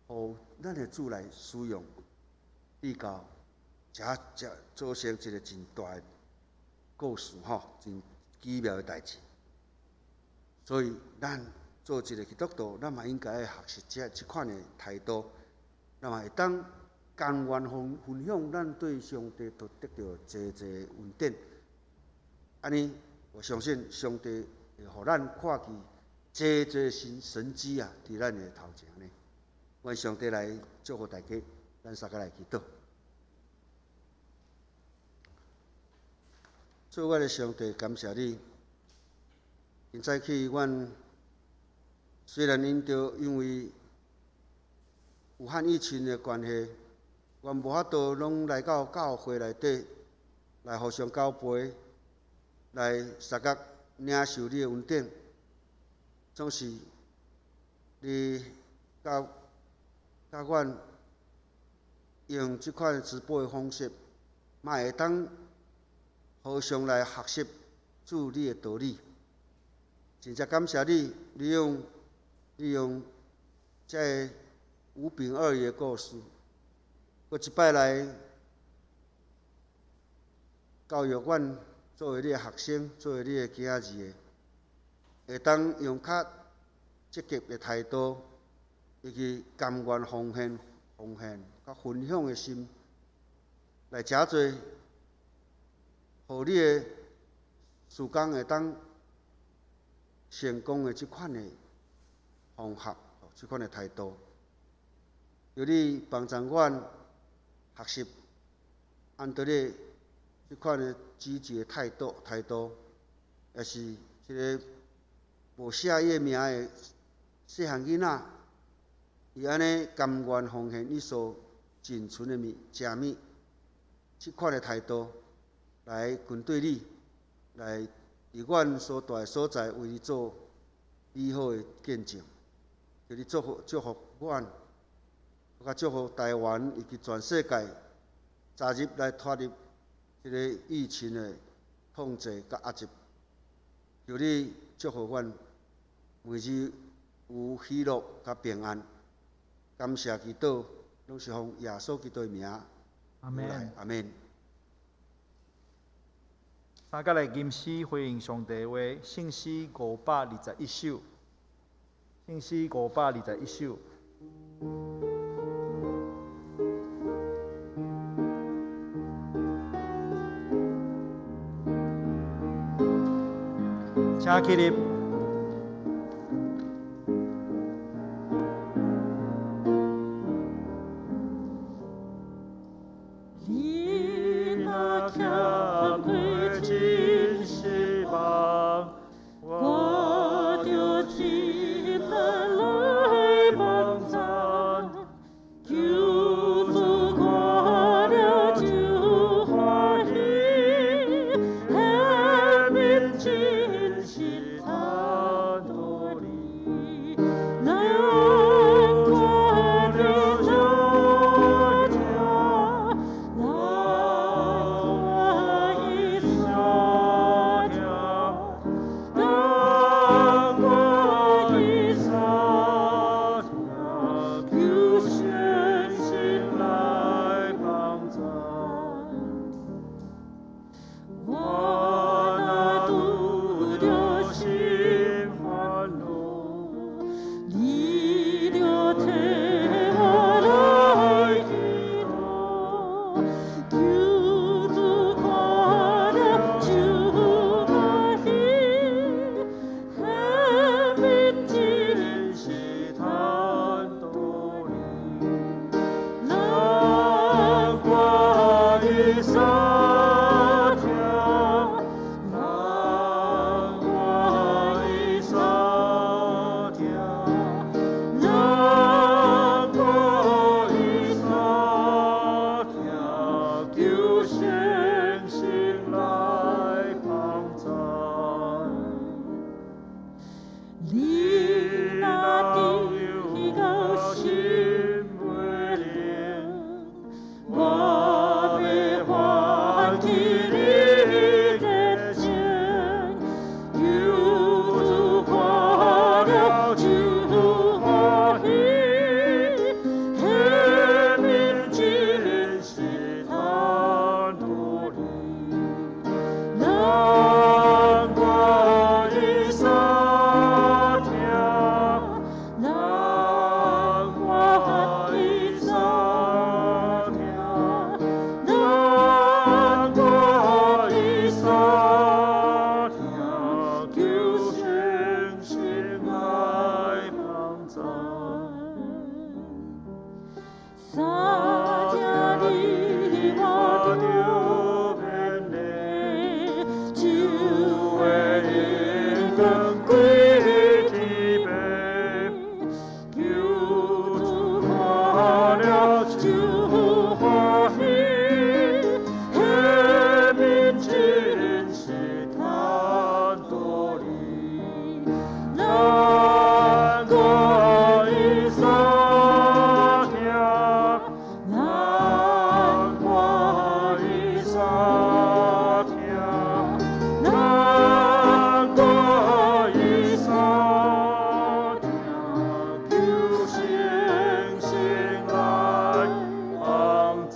物，予咱的主來使用，直到遮遮做成一個真大的故事吼，真奇妙的代誌。所以，咱做一個基督徒，咱嘛應該愛學習這款的態度，咱嘛會當甘願分享咱對上帝都得著濟濟恩典。按呢，我相信上帝會予咱看見濟濟新神蹟啊，佇咱的頭前呢。願上帝來祝福大家，咱三個來祈禱。做我的上帝，感謝你。今早起，阮雖然因為武漢疫情的關係，阮無法度攏來到教會內底來互相交陪，來相共領受你的恩典。總是你佮阮用這款直播的方式，嘛會當互相來學習主你的道理。真正感謝你，利用這个五餅二魚的故事，閣一擺來教育阮作為你的學生，作為你的囝兒的，會當用較積極的態度，以及甘願奉獻、佮分享的心，來誠濟，予你的事工會當成功的這款的方法，這款的態度，求你幫助阮學習安德烈這款的積極的態度，也是這个無寫伊的名的細漢囡仔，伊按呢甘願奉獻伊所僅存的物食物，這款的態度來跟對你，來佇阮所蹛的所在為你做美好的見證，求你祝福阮，閣祝福台灣以及全世界，早日來脫離這个疫情的控制佮壓制。求你祝福阮，每日有喜樂佮平安。感謝祈禱，攏是奉耶穌基督的名。阿們。阿們。三個來吟詩回應上帝話，聖詩521首，聖詩521首。請起立。你若欠亏真失望，我就盡力來幫贊。求主看了就歡喜，顯明真實坦。伊相疼，難過伊相疼，難過伊相疼，求聖神來幫贊。你若知到心袂冷，我欲喚起你熱情，求主看了就歡喜，彼面真是嘆多利。難過伊相疼，難過伊相疼，難過伊相疼，求聖神來幫贊。相疼你我著勉勵，就會榮光歸天父。求主看了就歡喜，彼面真是嘆多利。難過伊相疼，難過伊相疼，難過伊相疼，求聖神來幫贊。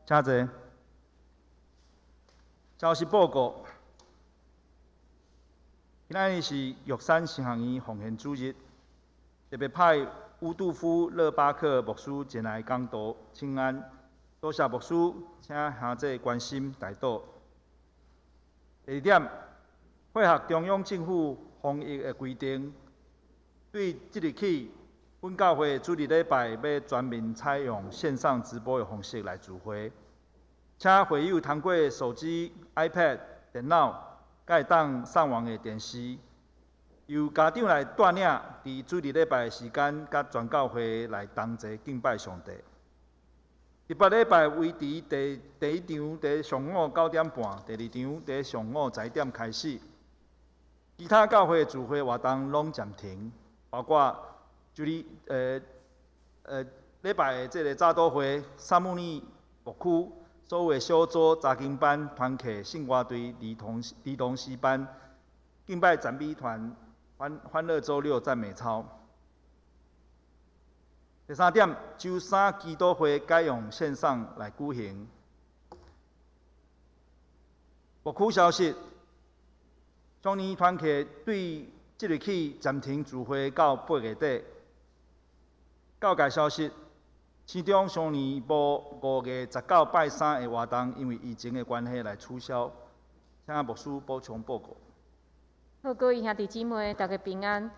請坐。消息報告。今仔日是玉山神學院奉獻主日，特別派烏杜夫勒巴克牧師前來講道請安。多謝牧師，請兄弟關心代禱。第二點，配合中央政府防疫的規定，對即日起，本教會主日禮拜欲全面採用線上直播的方式來聚會，請會友通過手機、iPad、電腦，佮會當上網的電視，由家長來帶領，佇主日禮拜的時間，佮全教會來同齊敬拜上帝。第八禮拜維持第一場佇上午9點半，第二場佇上午11點開始。其他教會聚會活動攏暫停，包括主日禮拜的這个早禱會、撒母耳牧區所有的小組、查經班、團契、聖歌隊、兒童詩班、敬拜讚美團、歡樂週六讚美操。第三點，週三祈禱會改用線上來舉行。牧區消息，少年團契對即日起暫停聚會到8月底。教界消息，市中少年部5月19拜三的活動，因為疫情的關係來取消。請牧師補充報告。好，各位兄弟姊妹，大家平安。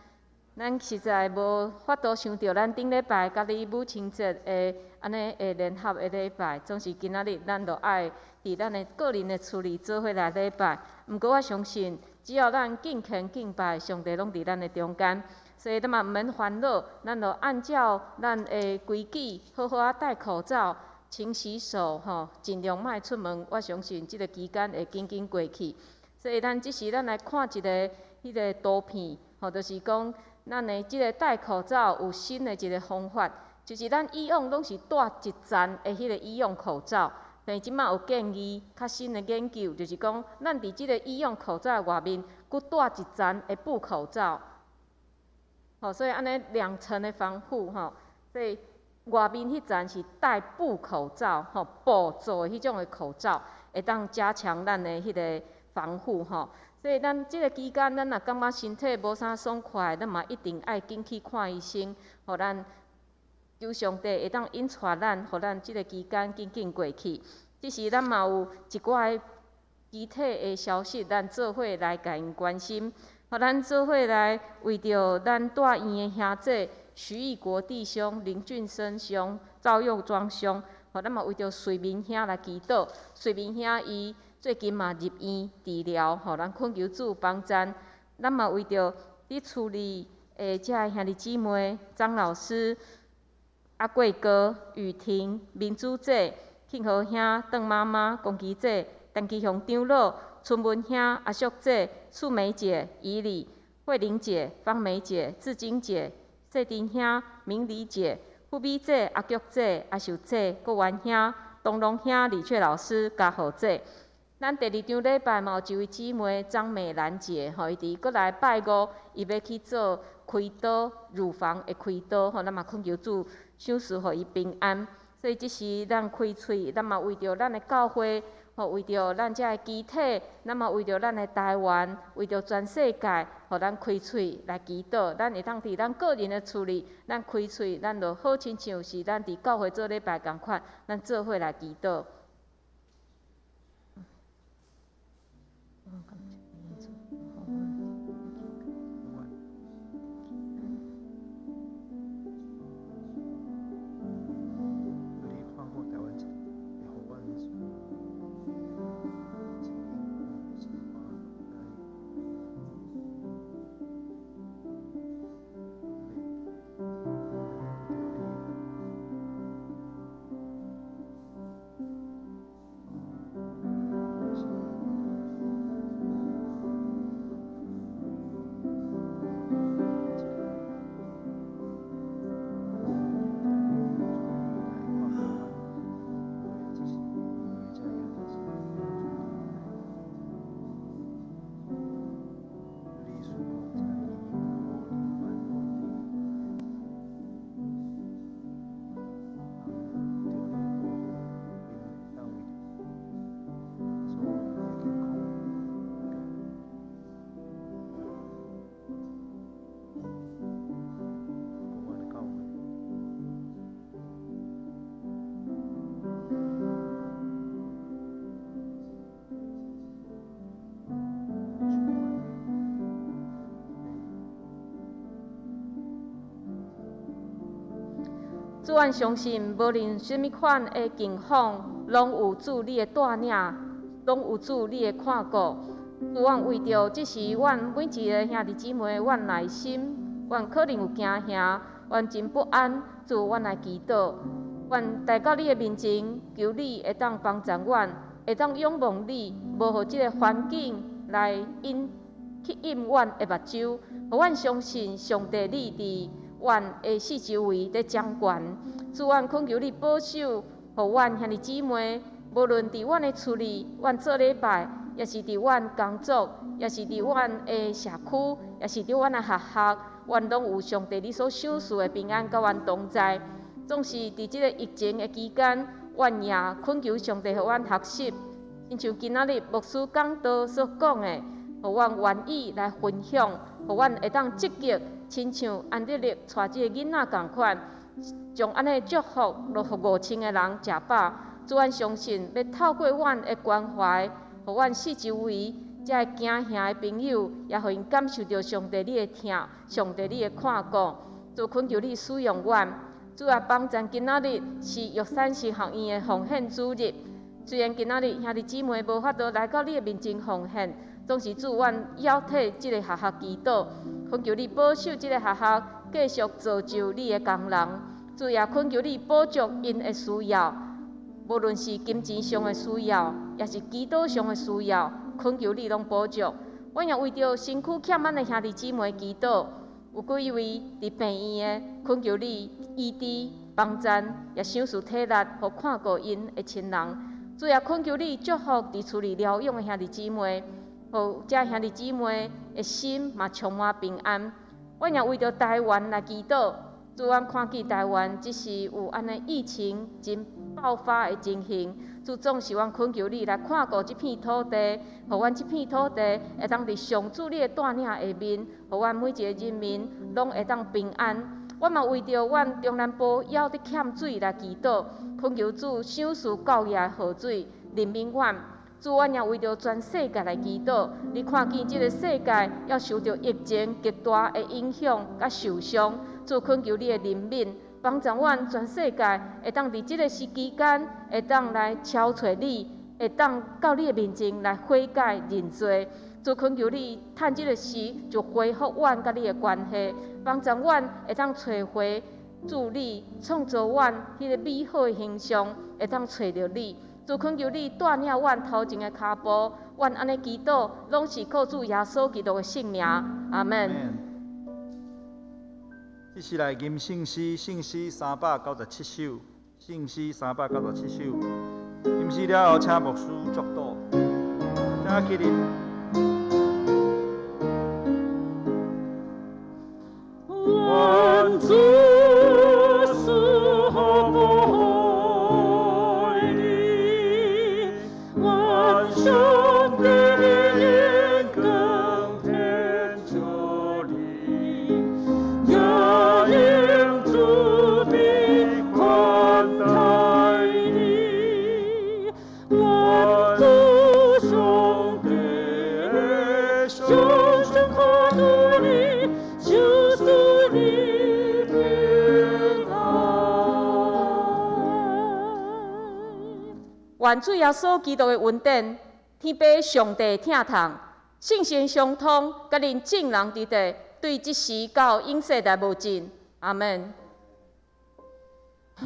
咱實在無法度想著，咱頂禮拜佮你母親節的按呢會聯合的禮拜，總是今仔日咱著愛佇咱的個人的厝裡做伙來禮拜。毋過我相信，只要咱敬虔敬拜，上帝攏佇咱的中間。所以咱嘛毋免煩惱，咱著按照咱的規矩，好好仔戴口罩、勤洗手，吼，盡量莫出門。我相信這个期間會緊緊過去。所以咱這時咱來看一个彼个圖片，吼，就是講咱的這个戴口罩有新的一个方法，就是咱以往攏是戴一層的彼个醫用口罩，但是這馬有建議，較新的研究，就是講咱佇這个醫用口罩外面，閣戴一層的布口罩。吼，所以按呢兩層的防護，吼，所以外面彼層是戴布口罩，吼，布做的彼種的口罩，會當加強咱的彼个防護，吼。所以咱這个期間，咱若感覺身體無啥爽快，咱嘛一定愛緊去看醫生，予咱求上帝會當引帶咱，予咱這个期間緊緊過去。這時咱嘛有一寡肢體的消息，咱做伙來共𪜶關心，予咱做伙來為著咱住院的兄弟徐义国弟兄、林俊生兄、赵佑庄兄，吼，咱嘛为著瑞明兄来祈祷。瑞明兄伊最近嘛入院治疗，吼，咱恳求主帮助。咱嘛为著伫厝里的遮个兄弟姊妹、张老师、阿贵哥、雨婷、明珠姐、庆和兄、邓妈妈、龚琪姐、陈其雄长老、春文兄、阿淑姐、素梅姐、怡里、慧玲姐、芳梅姐、志晶姐、谢丁兄、明理姐、富美姐、阿菊姐、阿秀姐、国元兄、东龙兄、李雀老师、嘉豪姐。咱第二场礼拜嘛有一位姊妹张美兰姐，吼，伊伫阁来拜五，伊欲去做开刀，乳房的开刀，吼，咱嘛恳求主赏赐予伊平安。所以这时咱开喙，咱嘛为著咱的教会，吼，为著咱遮的肢体，咱嘛为著咱的台湾，为著全世界，予咱开喙来祈祷。咱会当伫咱个人的厝里，咱开喙，咱就好亲像是咱伫教会做礼拜仝款，咱做伙来祈祷。主，阮相信，无论啥物款的境况，拢有主你的带领，拢有主你的看顾。主，阮为著这时，阮每一个兄弟姊妹，阮内心，阮可能有惊吓，阮真不安。主，阮来祈祷，阮来到你的面前，求你会当帮助阮，会当仰望你，无予这个环境来引去引阮的目睭，予阮相信上帝你伫阮的四周围伫掌权。主，阮恳求你保守，予阮兄弟姊妹，无论伫阮的厝里，阮做礼拜，抑是伫阮工作，抑是伫阮的社区，抑是伫阮的学校，阮拢有上帝你所赏赐的平安，佮阮同在。总是伫这个疫情的期间，阮也恳求上帝予阮学习，亲像今仔日牧师讲道所讲的，予阮愿意来分享，予阮会当积极，亲像安德烈带这个囡仔仝款，将按呢祝福落予5000个人食饱。主，阮相信，欲透过阮的关怀，予阮四周围遮个惊吓的朋友，也予𪜶感受著上帝你的疼，上帝你的看顾。主，恳求你使用阮。主啊，帮助今仔日是玉山神学院的奉献主日。虽然今仔日兄弟姊妹无法度来到你的面前奉献，总是主，阮犹替这个学校祈祷，恳求你保守这个学校，继续造就你的工人。主也恳求你补足𪜶的需要，无论是金钱上的需要，抑是祈祷上的需要，恳求你拢补足。阮也为著身躯欠满的兄弟姊妹祈祷，有几位伫病院的，恳求你医治帮助，也赏赐体力，予看顾𪜶的亲人。主也恳求你祝福伫厝里疗养的兄弟姊妹，予遮兄弟姊妹的心嘛充满平安。阮也为著台湾来祈祷，主，阮看见台湾这时有按呢疫情真爆发的情形，主，总是阮恳求你来看顾这片土地，予阮这片土地会当伫上主你的带领下面，予阮每一个人民拢会当平安。我嘛为著阮中南部犹伫欠水来祈祷，恳求主赏赐够额的雨水，怜悯阮。主，阮也为著全世界来祈祷。你看见这个世界犹受著疫情极大的影响佮受伤，主，懇求你的憐憫，幫助阮全世界會當佇這个時期間，會當來朝揣你，會當到你的面前來悔改認罪。主，懇求你，趁這个時就恢復阮佮你的關係，幫助阮會當揣回主你創造阮彼个美好的形象，會當揣著你。主，懇求你帶領阮頭前的跤步，阮按呢祈禱，攏是靠主耶穌基督的聖名。阿門。這是來吟聖詩，聖詩397首，聖詩三百九十七首。吟詩了後，請牧師祝禱，請起立。願主賜福予你，願上帝的眼光天照你，也用慈悲寬待你。願主上帝常常看顧你，賜予你平安。願主耶穌基督的恩典，天父上帝疼痛，聖神相通，佮恁眾人佇佇，對這時到永世代無盡。阿門。阿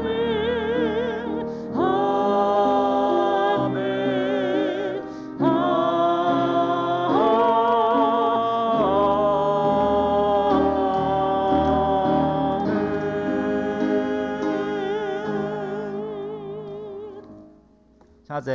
們，阿們，阿們。請坐。